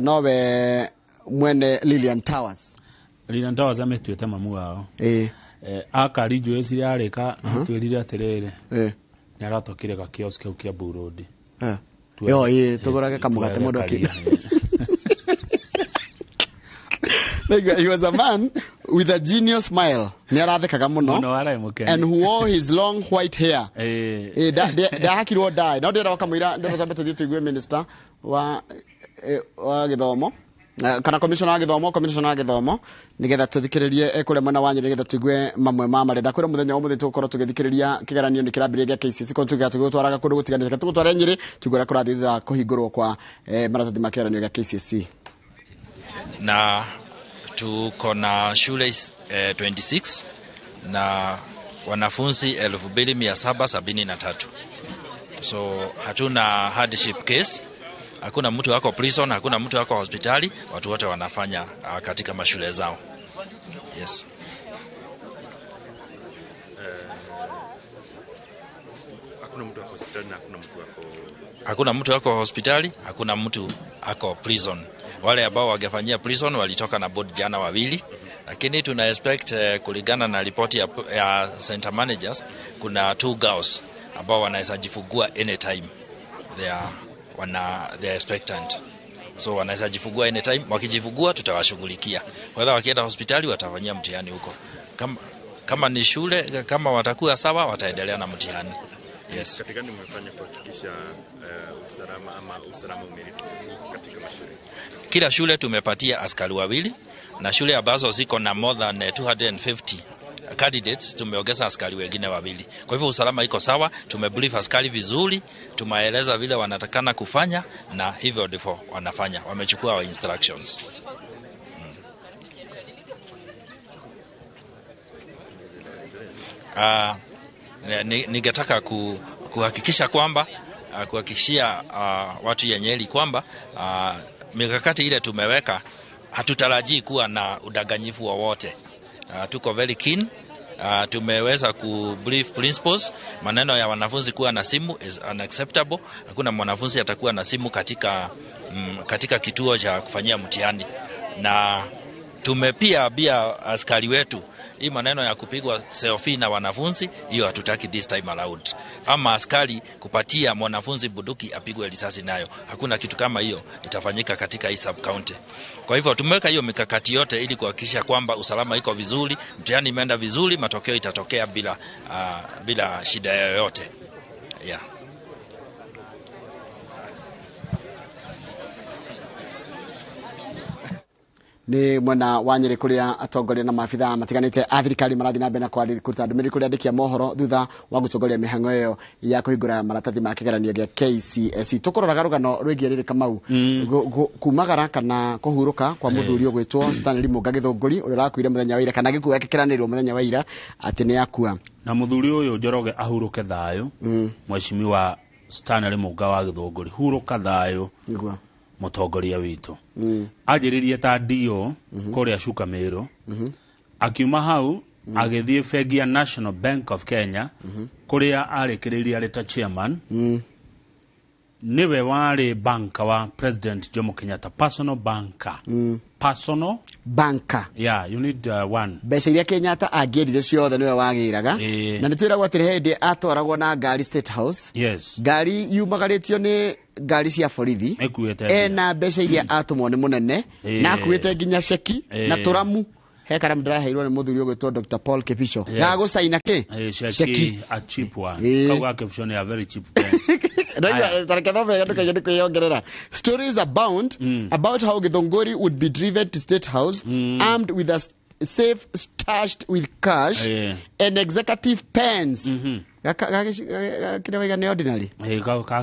nowe mwene Lilian Towers. Lilian Towers amĩtuĩte mamu wao. Aka Ridgeways yarĩka atwĩrire atĩrĩrĩ, nĩ aratokire ga kiosk kau kĩa Burudi. Yo, ĩĩ, tũgũrage kamũgate mũndũ akĩ. Like, he was a man with a genius smile. Nĩ arathekaga mũno. Mũno, ararĩ mũkeni. And who wore his long white hair. Ndahakirwo ndaĩ no ndĩrenda kamũira ndĩrenda twambe tũthiĩ tũigue minister wa gĩthomo, kana commissioner wa gĩthomo, commissioner wa gĩthomo, nĩgetha tũthikĩrĩrie kũrĩa mwena wa Nyĩrĩ, nĩgetha tũigue mamwe ma marĩa ndakwĩra. Mũthenya wa ũmũthĩ tũgũkorwo tũgĩthikĩrĩria kĩgeranio nĩ kĩrambĩrĩria gĩa KCSE, koguo tuge tũgũtwaraga kũndũ gũtiganĩte. Tũgũtware Nyĩrĩ tũigue ũrĩa kũrathiĩ thutha wa kũhingũrwo kwa maratathi ma kĩgeranio gĩa KCSE. Na tuko na shule 26 na wanafunzi 2773, so hatuna hardship case, hakuna mtu ako prison, hakuna mtu ako hospitali, watu wote wanafanya katika mashule zao. Yes. Hakuna mtu ako hospitali na hakuna mtu ako Hakuna mtu ako hospitali, hakuna mtu ako prison. Wale ambao wangefanyia prison walitoka na board jana wawili, lakini tuna expect kulingana na ripoti ya center managers, kuna two girls ambao wanaweza jifungua anytime. They are expectant, so wanaweza jifungua anytime. Wakijifungua tutawashughulikia, whether wakienda hospitali watafanyia mtihani huko, kama ni shule, kama watakuwa sawa wataendelea na mtihani. Yes. Katika gani mmefanya kuhakikisha usalama ama usalama umelindwa katika mashule? Kila shule tumepatia askari wawili, na shule ambazo ziko na more than 250 candidates tumeongeza askari wengine wawili. Kwa hivyo usalama iko sawa, tumebrief askari vizuri, tumeeleza vile wanatakana kufanya na hivyo ndivyo wanafanya. Wamechukua our instructions. Ningetaka kuhakikisha kwamba kuhakikishia watu ya Nyeri kwamba mikakati ile tumeweka, hatutarajii kuwa na udanganyifu wowote. Tuko very keen. Tumeweza ku brief principals, maneno ya wanafunzi kuwa na simu is unacceptable. Hakuna mwanafunzi atakuwa na simu katika kituo cha kufanyia mtihani, na tumepia ambia askari wetu hii maneno ya kupigwa selfie na wanafunzi, hiyo hatutaki this time around. Ama askari kupatia mwanafunzi bunduki apigwe risasi nayo, hakuna kitu kama hiyo itafanyika katika hii sub county. Kwa hivyo tumeweka hiyo mikakati yote ili kuhakikisha kwamba usalama iko vizuri, mtihani imeenda vizuri, matokeo itatokea bila shida yoyote. Yeah. Nĩ mwena wa Nyĩrĩ kũrĩa atongoria na maabitha matiganĩte a thirikari marathiĩ na mbere na kũruta ndũmĩrĩri kũrĩ andĩki a mohoro thutha wa gũtongoria mĩhang'o ĩyo ya kũhingũra maratathi ma kĩgeranio gĩa KCSE. Tũkũroraga rũgano rwĩgiĩ rĩrĩ Kamau, kumagara kana kũhurũka kwa mũthuri ũgwĩtwo Stanley Mũnga Gĩthũngũri, ũrĩa ũrakuire mũthenya wa ira, kana gĩkuũ gĩake kĩranĩirwo mũthenya wa ira atĩ nĩ akua. Na muthuri uyu Njoroge ahuruke thayo, mheshimiwa Stanley Mũnga wa Gĩthũngũri, huruka thayo. Nĩguo. Mũtongoria witũ anjĩrĩrie ta dio kũrĩa Cuka Mĩrũ, akiuma hau agĩthiĩ bengi ya National Bank of Kenya, kũrĩa arĩkĩrĩirie arĩ ta chairman. Nĩwe warĩ banker wa President Jomo Kenyatta, personal banker, personal banker. Yeah, you need one. Mbeca iria Kenyatta angĩendire ciothe nĩwe wagĩraga. Na nĩ twĩragwo atĩrĩ, hĩndĩ atwaragwo na ngari State House, ngari yumagarĩtio nĩ ngari cia borithi, ĩkuĩte ena mbeca iria atũmwo nĩ mũnene, na akuĩte nginya ceki na tũramu. He karamu ndĩraheirwo nĩ mũthuri ũgwĩtwo Dr. Paul Kibicho ga gũcaina kĩ. Ceki, a cheap one. Kau ga Kibicho nĩ a very cheap pen. Aya. Tareke thome ndũkaige nĩ kwĩyongerera. Stories abound about how Githunguri would be driven to State House armed with a safe stashed with cash and executive pens. Gaka kĩrĩa waiga nĩ ordinary.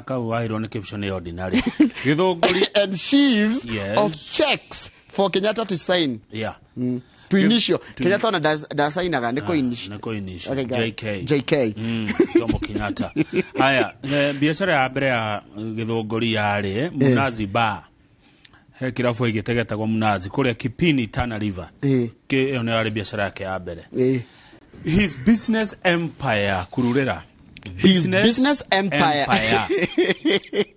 Kau waheirwo nĩ Kibicho nĩ ordinary. Gĩthũngũri and sheaves of checks for Kenyatta to sign. To initial. Kenyatta ona ndasainaga, nĩ kũ-initial. Nĩ kũ-initial. Okay, got it. JK. JK. Jomo Kenyatta. Haya, biacara ya mbere ya Gĩthũngũri yarĩ Munazi Bar. He kĩrabu aigĩte getagwo Munazi kũrĩa Kipini, Tana River. Ĩyo nĩyo yarĩ biacara yake ya mbere. His business empire kururĩra. His business empire.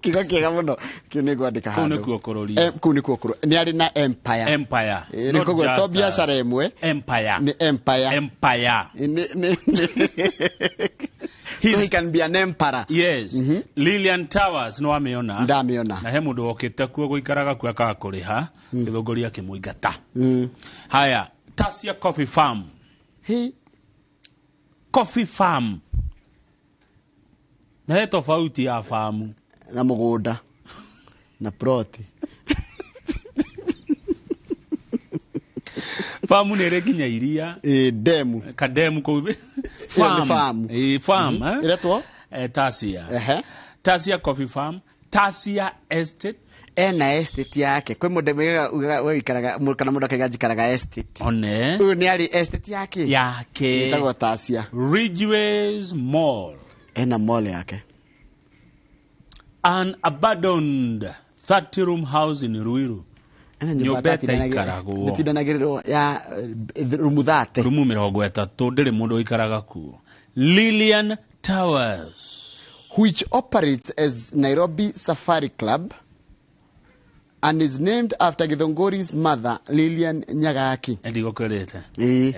Kiugo kĩega mũno kĩu, nĩ ngwandĩka Kũu handũ. nĩkuo kũrũria. Kũu nĩkuo kũrũ nĩ arĩ na empire. Empire. Nĩ Not koguo to just biacara ĩmwe. Empire. Nĩ empire. Empire. So he can be an emperor. Yes. Lilian Towers nĩ wamĩona? Ndamĩona. Na he mũndũ wokĩte kuo gũikaraga kuo akaga kũrĩha, Gĩthũngũri akĩmũingata. Haya, Tasia Coffee Farm. He. Coffee Farm. Na he tofauti ya famu na mũgũnda na ploti. Famu nĩ ĩrĩ nginya iria. Demu. Kademu kũu. Ĩyo nĩ farm. Farm. Ĩretwo? Tasia. Tasia Coffee Farm, Tasia Estate. Ena estate yake. Kwĩ mũndũ ugaga we wĩikaraga kana mũndũ akaiga njikaraga estate. One. Ũyũ nĩ arĩ estate yake. Yake. Ĩtagwo Tasia. Ridgeways Mall. Ena mall yake. An abandoned 30 room house in Ruiru. Ena nyũmba Nyũmba ĩtaikaragwo. ĩtindanagĩrĩrwo ya rumu 30. Rumu 30, ndĩrĩ mũndũ ũikaraga kuo. Lilian Towers, which operates as Nairobi Safari Club and is named after Githunguri's mother, Lilian Nyagaki. Ndigũkwĩrĩte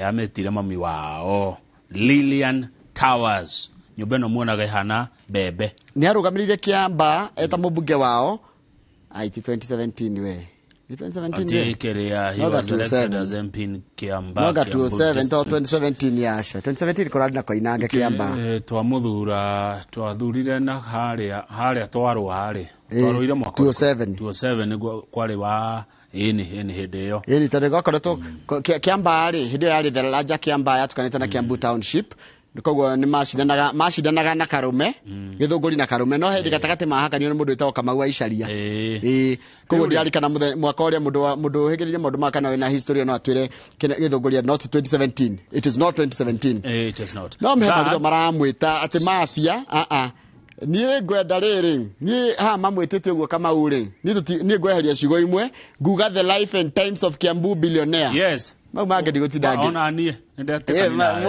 amĩtire mami wao. Lilian Towers, nyũmba ĩno muonaga ĩhana mbembe. Nĩ arũgamĩrĩire Kĩamba eta mũmbunge wao aiti 2017 we. Ni 2017 we? Ati kĩrĩa, he Noga was elected 2007. as MP in Kiambaa. Noga Kiambu 2007 to district. 2017 yasha. 2017 kũrarĩ na Koinange Kĩamba. Twamũthura, twathurire na harĩa twarũa harĩ twarũire mwaka 2007. 2007 nĩguo kwarĩ wa ĩni hĩndĩ ĩyo. Ĩni tondũ gwakoretwo Kĩamba rĩ, hĩndĩ ĩyo yarĩ the larger Kĩamba yatukanĩte na Kiambu Township, koguo nĩ macindanaga na Karume, Gĩthũngũri na Karume, no hĩndĩ gatagatĩ mahakanio nĩ mũndũ wĩtagwo Kamau wa Icaria. Koguo ndirarikana mwaka ũrĩa mũndũ ũhĩgĩrĩire maũndũ maya kana wĩna history no atwĩre Gĩthũngũri, not 2017, it is not 2017. It is not. No mhe That- marĩtwa maramwĩta atĩ mafia. Aa, niĩ ngwenda rĩrĩ, niĩ haha mamwĩtĩte ũguo Kamau rĩ, niĩ ngweheria ciugo imwe, nguga The Life and Times of Kiambu Billionaire. Yes. Mau mangĩ ndigũtinda ngĩ Ona niĩ nĩ ndetĩkania nawe.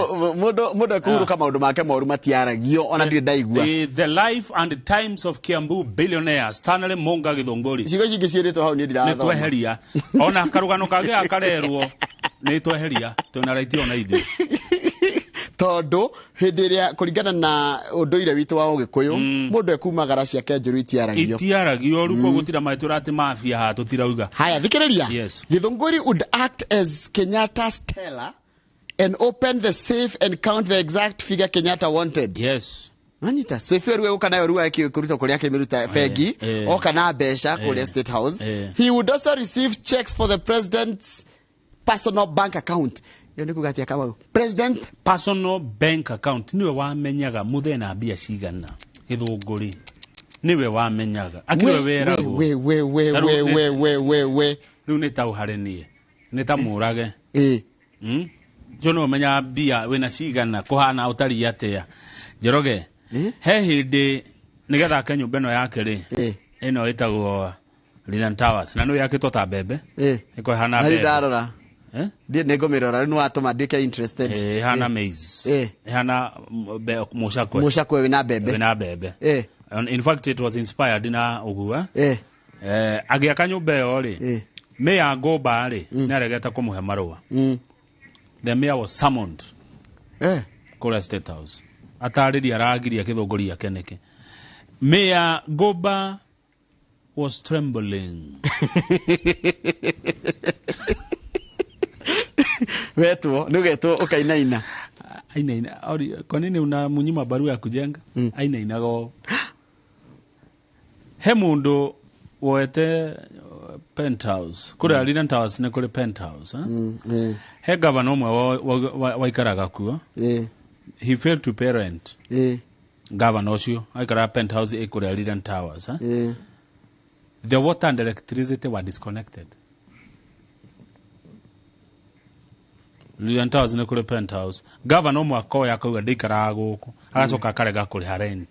Mũndũ ekũhurũka maũndũ make moru matiaragio, ona ndirĩ ndaigua. The Life and Times of Kiambu Billionaire Stanley Munga Githunguri. Ciugo ici ingĩ ciĩrĩtwo hau niĩ Nĩ ndirathoma. tweheria ona karũgano kangĩ gakarerwo, nĩ tweheria, twĩna raiti ona ithuĩ. Tondũ hĩndĩ ĩrĩa kũringana na ũndũire witũ wa Ũgĩkũyũ, mũndũ ekumagara ciake njũru itiaragio. Itiaragio rĩu, koguo tira maitũ atĩ mafia haha tũtirauga. Haya, thikĩrĩria. Yes. Githunguri would act as Kenyatta's teller and open the safe and count the exact figure Kenyatta wanted. Yes. Nanyita safe ĩyo rĩu egũka nayo rĩu akĩruta kũrĩa akĩmĩruta bengi, oka na mbeca kũrĩa State House. He would also receive checks for the president's Personal bank account. Ĩyo nĩ kuga atĩa, Kamau? President Personal bank account, niwe wamenyaga muthena mbia cigana. Gĩthũngũri niwe wamenyaga, akĩrĩ we weragwo. We we we. Ta rĩu We we we we we. Rĩu nĩ ta harĩ niĩ nĩ ta mũrage. Ĩ. Cio nĩwe ũmenyaga mbia wĩna cigana, kũhana ũtariĩ atĩa. Njoroge, he hĩndĩ nĩgetha ake nyũmba ĩno yake rĩ, ĩno ĩtagwo Lilian Towers, na nĩ yakĩtwo ta mbembe, ĩko ĩhana Harĩ mbembe. ndarora. Eh? Ndiĩ nĩ ngũmĩrora rĩu, nĩ watũma nduĩke interested. Eh, ĩhana maize. Ĩhana mũcakwe. Mũcakwe wĩna mbembe. Wĩna mbembe. And in fact it was inspired na ũguo. Agĩaka nyũmba ĩyo rĩ, Mayor Ngũmba rĩ, nĩ aregete kũmũhe marũa. The mayor was summoned kũrĩa State House atarĩria aragiria Gĩthũngũri ake nĩkĩ. Mayor Ngũmba was trembling. Wetwo nĩ ũgetwo ũkainaina. Ainaina ori, kwa nini unamnyima barua ya kujenga? Ainainaga o he mundu woete penthouse kuria mm. Lilian Towers nĩ kũrĩ penthouse, eh? He gavana ũmwe waikaraga kuo. He failed to pay rent. Gavana ũcio aikaraga penthouse ĩ kũrĩa Lilian Towers, eh? The water and electricity were disconnected. Lilian Towers nĩ kũrĩ penthouse, gavana ũmwe akoya akauga ndĩikaraga gũkũ, agacoka akarega kũrĩha rent.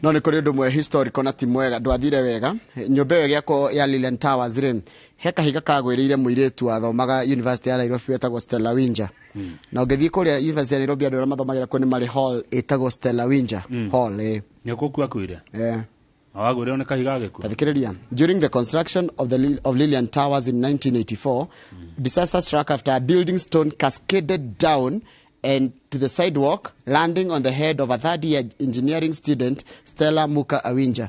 No nĩ kũrĩ ũndũ ũmwe historical na ti mwega, ndwathire wega. Nyũmba ĩyo ĩgĩakwo ya Lilian Towers rĩ, he kahiga kagwĩrĩire mũirĩtu wathomaga University ya Nairobi wetagwo Stella Winja. Na ũngĩthiĩ kũrĩa University ya Nairobi, andũ arĩa mathomagĩra kuo nĩ marĩ hall ĩtagwo Stella Winja Hall, ĩ. Nĩ kũkua akuire. Eh. Wagwĩrĩrwo nĩ kahiga gĩkuo. Tathikĩrĩria. During the construction of Lilian Towers in 1984, disaster struck after a building stone cascaded down and to the sidewalk, landing on the head of a third year engineering student, Stella Muka Awinja.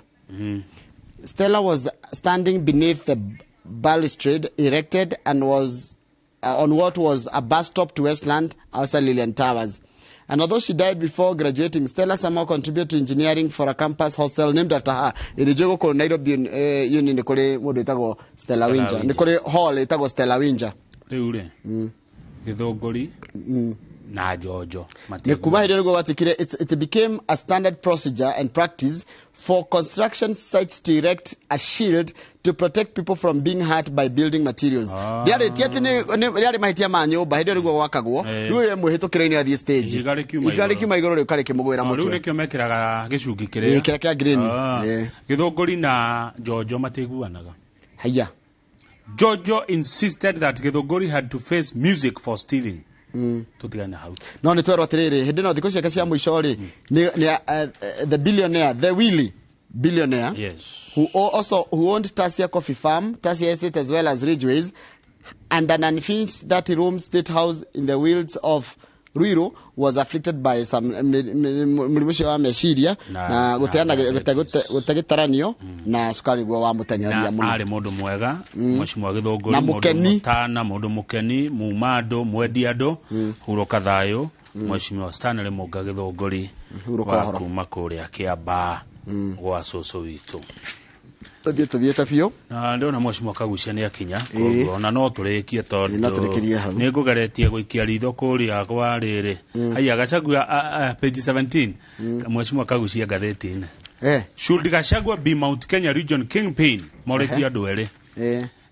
Stella was standing beneath the balustrade erected and was on what was a bus stop to Westland outside Lilian Towers. And although she died before graduating, Stella somehow contributed to engineering for a campus hostel named after her. Ĩrĩ gũkũ Nairobi Uni nĩ kũrĩ mũndũ wĩtagwo Stella Stella Winja. Nĩ Winja. kũrĩ hall ĩtagwo Stella Winja. Rĩu rĩ, Gĩthũngũri na Njonjo Nĩ kuma hĩndĩ ĩyo nĩguo gwatikire it became a standard procedure and practice for construction sites to erect a shield to protect people from being hurt by building materials. Rĩarĩ ti atĩ rĩarĩ mahĩtia ma nyũmba, hĩndĩ ĩyo nĩguo gwakagwo. Rĩu we mwĩhĩtũkĩro-inĩ athiĩ stage, Ihiga rĩkiuma ihiga igũrũ. rĩkiuma igũrũ rĩũka rĩkĩmũgwĩra Rĩu mũtwe. nĩkĩo mekĩraga gĩcungi kĩrĩa Ĩ, kĩrĩa kĩa green. Gĩthũngũri na Njonjo matiguanaga. Haya. Jojo insisted that Gĩthũngũri had to face music for stealing. Tũtigane hau. No nĩ twerwo atĩrĩrĩ, hĩndĩ ĩno thikũ ciake cia mũico rĩ, nĩ the billionaire, the Willy billionaire, who also who owned Tasia Coffee Farm, Tasia Estate as well as Ridgeways and an unfinished 30 room state house in the wilds of Ruiru, was afflicted by some mũrimũ ũcio wa meciria na na gũteana diabetes. gũte gĩtaranio na cukari guo wamũteng'eria Na mũno. arĩ mũndũ mwega mheshimiwa Gĩthũngũri, Na mũndũ mũkeni. mũtana, mũndũ mũkeni, muma andũ, mwendi andũ. Hurũka thayũ, mheshimiwa Stanley Mũnga Gĩthũngũri Hurũka wa ũhoro. kuma kũrĩa Kĩambaa gwa cũcũ witũ. Tũthiĩ tũthiĩte biũ. Na ndĩrona mheshimiwa Kagucia nĩ akinya, koguo ona no tũrĩkie. Ĩĩ, no Tondũ tũrĩkĩrie hau. nĩ ngũgeretie gũikia ritho kũrĩa kwa rĩrĩ. Haiya, Gachagua, page 17, mheshimiwa Kagucia ngathĩti-inĩ. Should Gachagua be Mount Kenya region kingpin? Morĩtie andũ erĩ.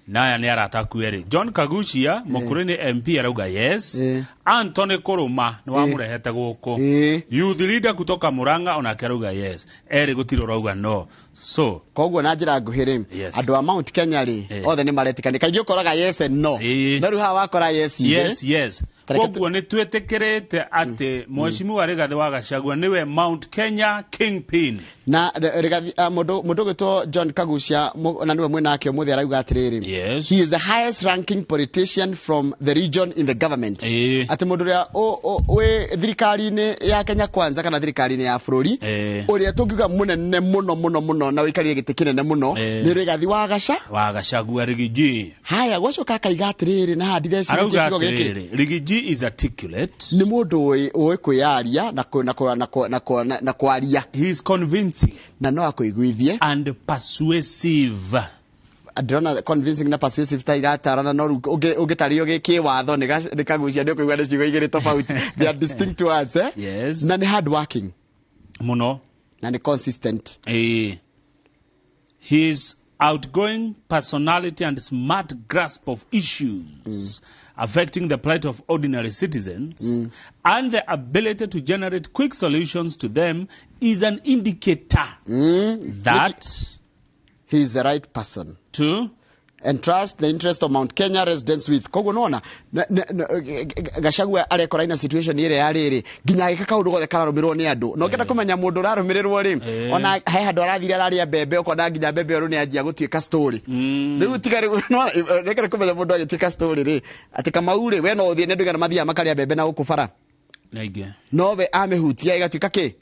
Naya nĩ arata aku erĩ. John Kagucia mũkũrũ nĩ MP arauga yes. Anthony Kũrũma nĩ wamũrehete gũkũ, youth leader kutoka Murang'a, onake arauga yes. Erĩ gũtirĩ ũrauga no. So Koguo na njĩra nguhĩ rĩ, andũ a Mount Kenya rĩ, othe nĩ maretĩkania. Kaingĩ ũkoraga yes and no, no rĩu haha wakora yes igĩrĩ. Yes. Tareke Koguo nĩ twĩtĩkĩrĩte atĩ mheshimiwa Rigathĩ wa Gachagua nĩwe Mount Kenya kingpin. Na Rigathi, mũndũ ũgwĩtwo John Kagucia na nĩwe mwĩnake ũmũthĩ arauga atĩrĩrĩ, he is the highest ranking politician from the region in the government, atĩ mũndũ ũrĩa wĩ thirikari-inĩ ya Kenya Kwanza kana thirikari-inĩ ya bũrũri, ũrĩa tũngiuga mũnene mũno mũno mũno na ũikarire gĩtĩ kĩnene mũno nĩ Rigathi wa Gaca wa Gachagua, Rigiji. Haya, gwacoka akaiga atĩrĩrĩ, na haha ndireciria Arauga kiugo gĩkĩ. atĩrĩrĩ, Rigiji is articulate. Nĩ mũndũ ũĩ kwĩyaria na kwaria. He is convincing. Na no akũiguithie. And persuasive. Ndĩrona convincing na persuasive ta iratarana, no rĩu ũngĩtario gĩkĩwatho nĩ Kagucia, nĩ ũkũigua nĩ ciugo igĩrĩ tofauti. They are distinct words, eh? Yes. Na nĩ hard working Mũno. Na nĩ consistent. His outgoing personality and smart grasp of issues affecting the plight of ordinary citizens and the ability to generate quick solutions to them is an indicator that he is the right person to and trust the interest of Mount Kenya residents with. Koguo nona Gachagua arekora ina situation ĩrĩa ya rĩrĩ nginya agĩka kaũndũ gothe kararũmĩrĩrwo nĩ andũ, na ũkĩenda kũmenya mũndũ ũrarũmĩrĩrwo rĩ, ona he handũ arathire ararĩa mbembe, ũkona nginya mbembe ĩyo rĩu nĩ yanjia gũtuĩka story. Rĩu tiga rĩu nĩkĩenda kũmenya mũndũ agĩtuĩka story rĩ, atĩ Kamau rĩ, we no ũthiĩ nĩ andũ aigana mathiaga makarĩa mbembe na gũkũ bara, Naingĩ. Nowe amĩhutia ĩgatuĩka kĩ?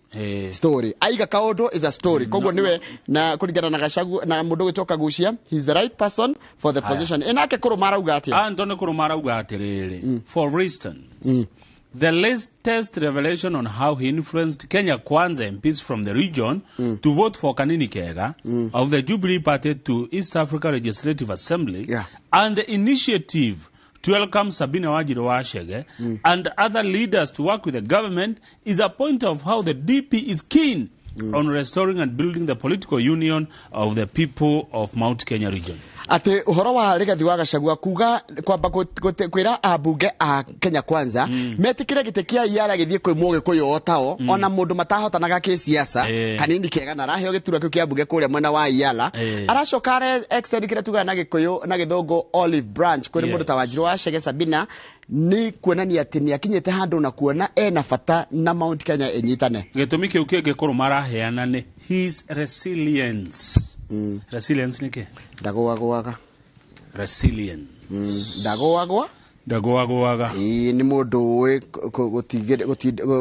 Story. Aiga kaũndũ is a story. Koguo niwe na kũringana na Gachagua na mũndũ gwĩtwo Kagucia, he is the right person for the Haya. position. Ĩnake Kũrũma arauga atĩa? Anthony Kuruma arauga atĩrĩrĩ, for instance, the latest revelation on how he influenced Kenya Kwanza MPs from the region to vote for Kanini Kega of the Jubilee Party to East Africa Legislative Assembly and the initiative to welcome Sabina Wanjiru Wachege and other leaders to work with the government is a point of how the DP is keen on restoring and building the political union of the people of Mount Kenya region. Atĩ ũhoro wa Rigathi wa Gachagua kuga kwamba kwĩra ambunge a Kenya Kwanza metĩkĩre gĩtĩ kĩa iara gĩthiĩ kwĩ Mũgĩkũyũ o tao, ona mũndũ matahotanaga kĩsiasa, Kanini Kega, na araheo gĩturwa kĩu kĩa mbunge kũrĩa mwena wa Iala, aracoka are extend kĩrĩa tugaga na Gĩkũyũ na Gĩthũngũ olive branch kũrĩ mũndũ ta Wanjiru wa Chege Sabina, nĩ kuonania atĩ nĩ akinyĩte handũ na kuona ena bata na Mount Kenya ĩnyitane. Gĩtũmi kĩu kĩngĩ Kũrũma araheana nĩ his resilience. Resilience nĩ kĩ? Ndagũagũaga. Resilience. Ndagũagũa. Ndagũagũaga. Ĩĩ, nĩ mũndũ ũĩ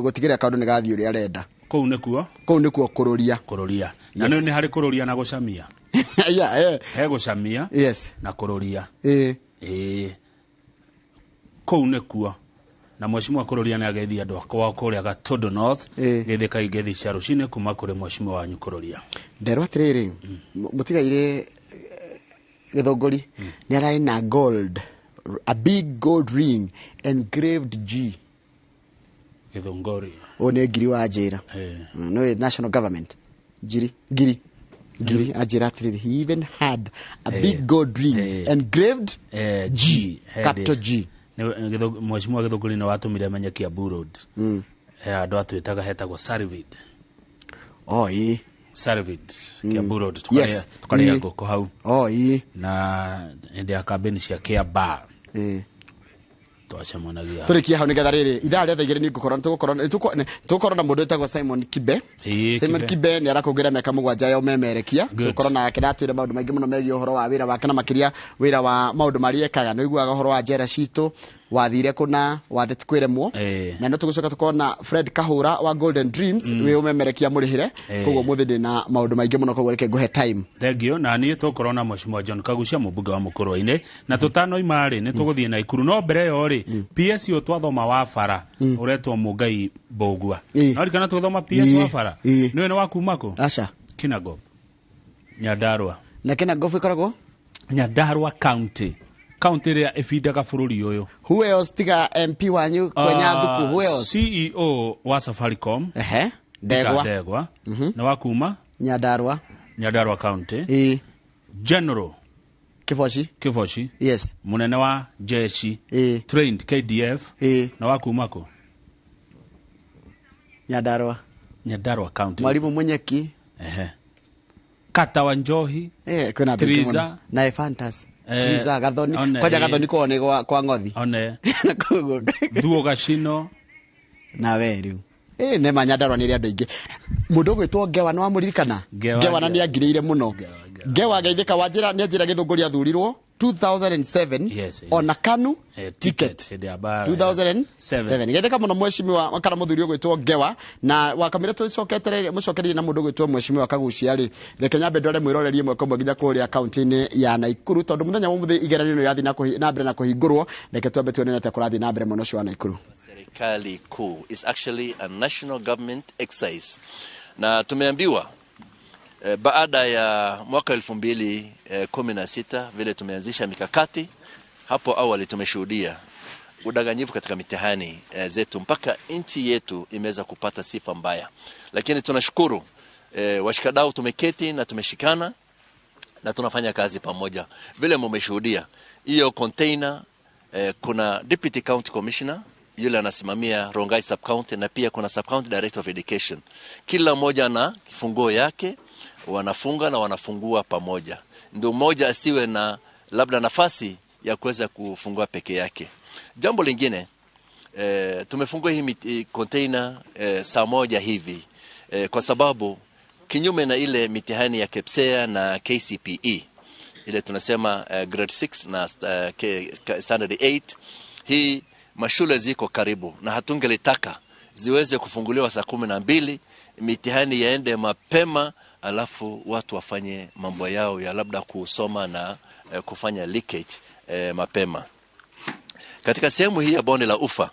gũtigĩrĩra kaũndũ nĩ gathiĩ ũrĩa arenda. Kũu nĩkuo. Kũu nĩkuo kũrũria. Kũrũria. Na nĩ harĩ kũrũria na gũcamia. Yeah, eh. He gũcamia na kũrũria. Ĩĩ, kũu nĩkuo. Na mheshimiwa Kũrũria nĩ ageithia andũ akwa kũrĩa Gatondo North, geithĩkai ngeithi cia rũcinĩ kuma kũrĩ mheshimiwa wanyu Kũrũria. Nderwo atĩrĩrĩ, mũtigairĩ Gĩthũngũri nĩ ararĩ na gold, a big gold ring engraved G. Gĩthũngũri. Ũyũ nĩ ngiri wa njĩra. No national government ngiri ngiri ngiri anjĩra atĩrĩrĩ, he even had a big gold ring engraved G, capital G. Mheshimiwa Gĩthũngũri nĩ watũmire menye Kiambu Road. He handũ atwĩtaga hetagwo Sarvid. Oh, ĩĩ. Sarvid, Kiambu Road. Tũkarĩa ngũkũ hau. Oh, ĩĩ. Na hĩndĩ ya kambĩni cia Kiambaa twacemanagia. Tũrĩkie hau nĩgetha rĩrĩ ithaa rĩa 2:00 nĩ ngũkorwo tũgũkorwo na mũndũ wĩtagwo Simon Kibe. Simon Kibe. Kibe nĩ arakũngĩra mĩaka 7 ya ũmemerekia. Tũgũkorwo nake na atwĩre maũndũ maingĩ mũno megiĩ ũhoro wa wĩra wake na makĩria wĩra wa maũndũ marĩa ekaga. Nĩ ũiguaga ũhoro wa njera citũ, wathire kũna wathĩ ti kwĩremwo. Na no tũgũcoka tũkorwo na Fred Kahũra wa Golden Dreams, wĩ ũmemerekia mũrĩhĩre. Koguo mũthĩ ndĩ na maũndũ maingĩ mũno, koguo reke ngũhe time. Thank you. Na niĩ tũgũkorwo na mheshimiwa John Kagucia, mũmbunge wa Mũkũrwe-inĩ, na tũtanoima rĩ nĩ tũgũthiĩ Naikuru, no mbere ĩyo rĩ, PS ũyũ twathoma wa bara ũretwo Mũngai Mbũgua. No ririkana tũgĩthoma PS wa bara, nĩwe nĩ wa kuma kũ? Aca. Kinangop, Nyandarua. Na Kinangop ĩkoragwo? Nyandarua County, county ĩrĩa ĩbindaga bũrũri ũyũ. Who else tiga MP wanyu Kwenya Thuku? Who else? CEO wa Safaricom. Ndegwa. Peter Ndegwa. Nĩ wa kuma Nyandarua. Nyandarua County. General Kibochi. Kibochi. Yes. Munene wa jeshi. Trained KDF. Na wa kuma kũ? Nyandarua. Nyandarua County. Mwalimu Munyeki. Kata wa Njohi. Kwĩna andũ aingĩ Triza. mũno. Na Ephantus. Triza Gathoni. Kwanja Gathoni kwao nĩ kwa Ngothi. One. Na koguo. Thuo Gacino. Na we rĩu. Nĩ ma Nyandarua nĩ ĩrĩ andũ aingĩ. Mũndũ ũgwĩtwo Ngewa nĩ wamũririkana? Ngewa, Ngewa na Ngewa. nĩ angirĩire mũno. Ngewa geithĩka wa njĩra, nĩ anjĩra Gĩthũngũri athurirwo 2007 ona KANU ticket. Hĩndĩ ya mbara. 2007. Geithĩka mũno mheshimiwa kana mũthuri ũgwĩtwo Ngewa, na wakamĩra tũcoketere mũcokererie na mũndũ ũgwĩtwo mheshimiwa Kagucia rĩ, reke nyambe ndware mwĩroreri ĩmwe kwa ĩmwe nginya kũrĩa kaunti-inĩ ya Naikuru, tondũ mũthenya wa ũmũthĩ igeranio nĩ irathiĩ na mbere na kũhingũrwo. Reke twambe tuone atĩa kũrathiĩ na mbere mwena ũcio wa Naikuru. Serikali kuu is actually a national government exercise, na tumeambiwa Baada ya mwaka 2016 vile tumeanzisha mikakati, hapo awali tumeshuhudia udanganyifu katika mitihani zetu mpaka nchi yetu imeweza kupata sifa mbaya. Lakini tunashukuru washikadau tumeketi na tumeshikana na tunafanya kazi pamoja. Vile mmeshuhudia hiyo container, kuna Deputy County Commissioner yule anasimamia Rongai Sub County na pia kuna Sub County Director of Education. Kila mmoja na kifunguo yake, wanafunga na wanafungua pamoja, ndio mmoja asiwe na labda nafasi ya kuweza kufungua peke yake. Jambo lingine, tumefungua hii container saa 1 hivi, kwa sababu kinyume na ile mitihani ya KPSEA na KCPE ile tunasema grade 6 na standard 8, hii mashule ziko karibu na hatungelitaka ziweze kufunguliwa saa 12, mitihani yaende mapema, alafu watu wafanye mambo yao ya labda kusoma na kufanya leakage mapema. Katika sehemu hii ya bonde la Ufa,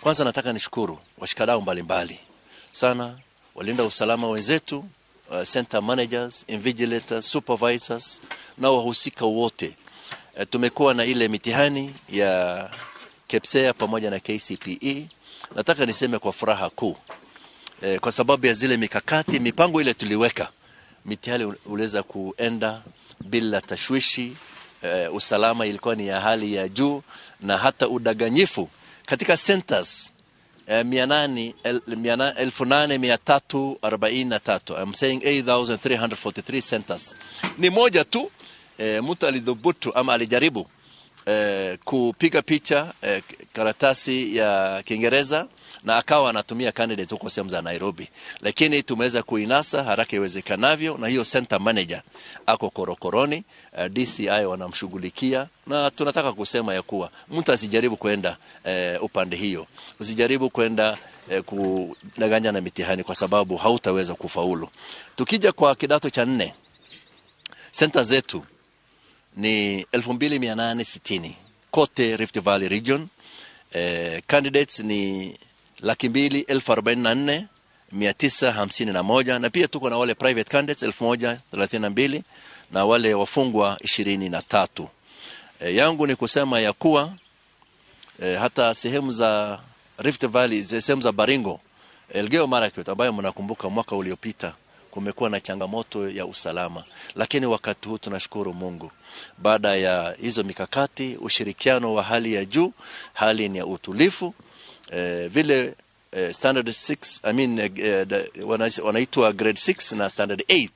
kwanza nataka nishukuru washikadau mbalimbali sana, walinda usalama wenzetu, center managers, invigilators, supervisors na wahusika wote. Tumekuwa na ile mitihani ya KPSEA pamoja na KCPE. Nataka niseme kwa furaha kuu, kwa sababu ya zile mikakati, mipango ile tuliweka, mitihani uliweza kuenda bila tashwishi. Usalama ilikuwa ni ya hali ya juu, na hata udanganyifu katika centers 8343, I'm saying 8343 centers. Ni moja tu mtu alidhubutu ama alijaribu kupiga picha karatasi ya Kiingereza na akawa anatumia candidate huko sehemu za Nairobi, lakini tumeweza kuinasa haraka iwezekanavyo, na hiyo center manager ako korokoroni, DCI wanamshughulikia. Na tunataka kusema ya kuwa mtu asijaribu kwenda upande hiyo, usijaribu kwenda kudanganya na mitihani, kwa sababu hautaweza kufaulu. Tukija kwa kidato cha 4, center zetu ni 2860 kote Rift Valley region. Candidates ni 244,951, na pia tuko na wale private candidates 1032 na wale wafungwa 23. Yangu ni kusema ya kuwa hata sehemu za Rift Valley, sehemu za Baringo, Elgeyo Marakwet ambayo mnakumbuka mwaka uliopita kumekuwa na changamoto ya usalama, lakini wakati huu tunashukuru Mungu, baada ya hizo mikakati, ushirikiano wa hali ya juu, hali ni ya utulivu. Vile standard 6, wanaitwa grade 6 na standard 8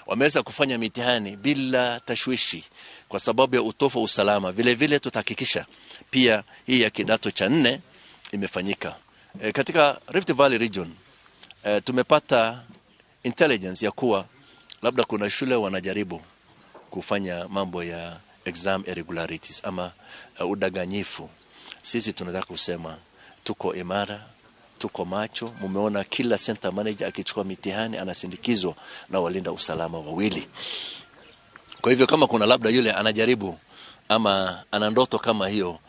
wameweza kufanya mitihani bila tashwishi kwa sababu ya utofu wa usalama. Vile vile tutahakikisha pia hii ya kidato cha 4 imefanyika. Katika Rift Valley region tumepata intelligence ya kuwa labda kuna shule wanajaribu kufanya mambo ya exam irregularities ama udanganyifu. Sisi tunataka kusema tuko imara, tuko macho. Mumeona kila center manager akichukua mitihani anasindikizwa na walinda usalama wawili. Kwa hivyo kama kuna labda yule anajaribu ama ana ndoto kama hiyo,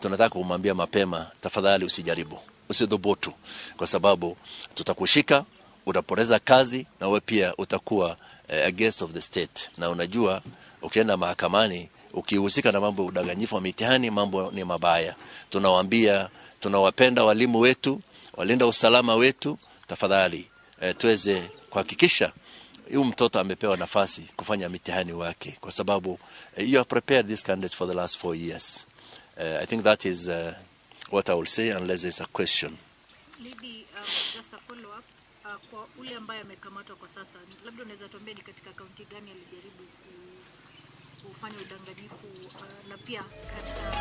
tunataka kumwambia mapema, tafadhali usijaribu, usidhubutu, kwa sababu tutakushika, utapoteza kazi na wewe pia utakuwa a guest of the state. Na unajua ukienda mahakamani ukihusika na mambo ya udanganyifu wa mitihani, mambo ni mabaya. Tunawaambia tunawapenda walimu wetu, walinda usalama wetu, tafadhali tuweze kuhakikisha huyu mtoto amepewa nafasi kufanya mitihani wake, kwa sababu you have prepared this candidate for the last 4 years. I think that is what I will say unless there's a question. Maybe just a follow up. Kwa ule ambaye amekamatwa kwa sasa, labda unaweza tuambia ni katika kaunti gani alijaribu kufanya udanganyifu, na pia katika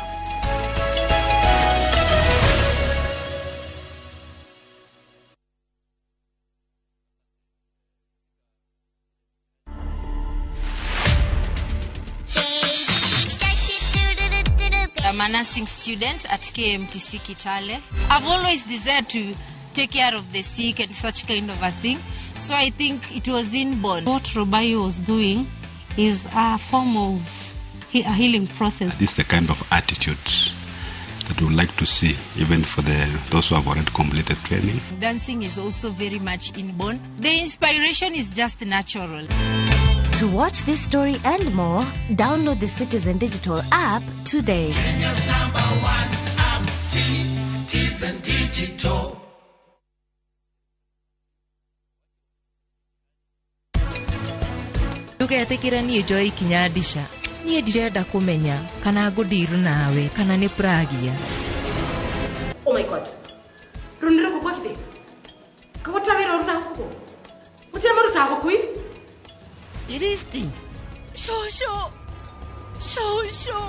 I'm a nursing student at KMTC Kitale. I've always desired to take care of the sick and such kind of a thing. So I think it was inborn. What Robai was doing is a form of a healing process. This is the kind of attitude that we would like to see, even for those who have already completed training. Dancing is also very much inborn. The inspiration is just natural. To watch this story and more, download the Citizen Digital app today. Kenya's number one app, Citizen Digital. Ndũgetĩkĩre niĩ njoe ikinya ndisha niĩ ndirenda kũmenya kana ngũndiru nawe kana nĩ pragia. Oh my God. Rũnĩ rũkũ gwakithĩ. Kagũta wĩra ũrutaga gũkũ. Gũtirĩ marutaga gũkũ ii. Iristi. Shosho. Shosho.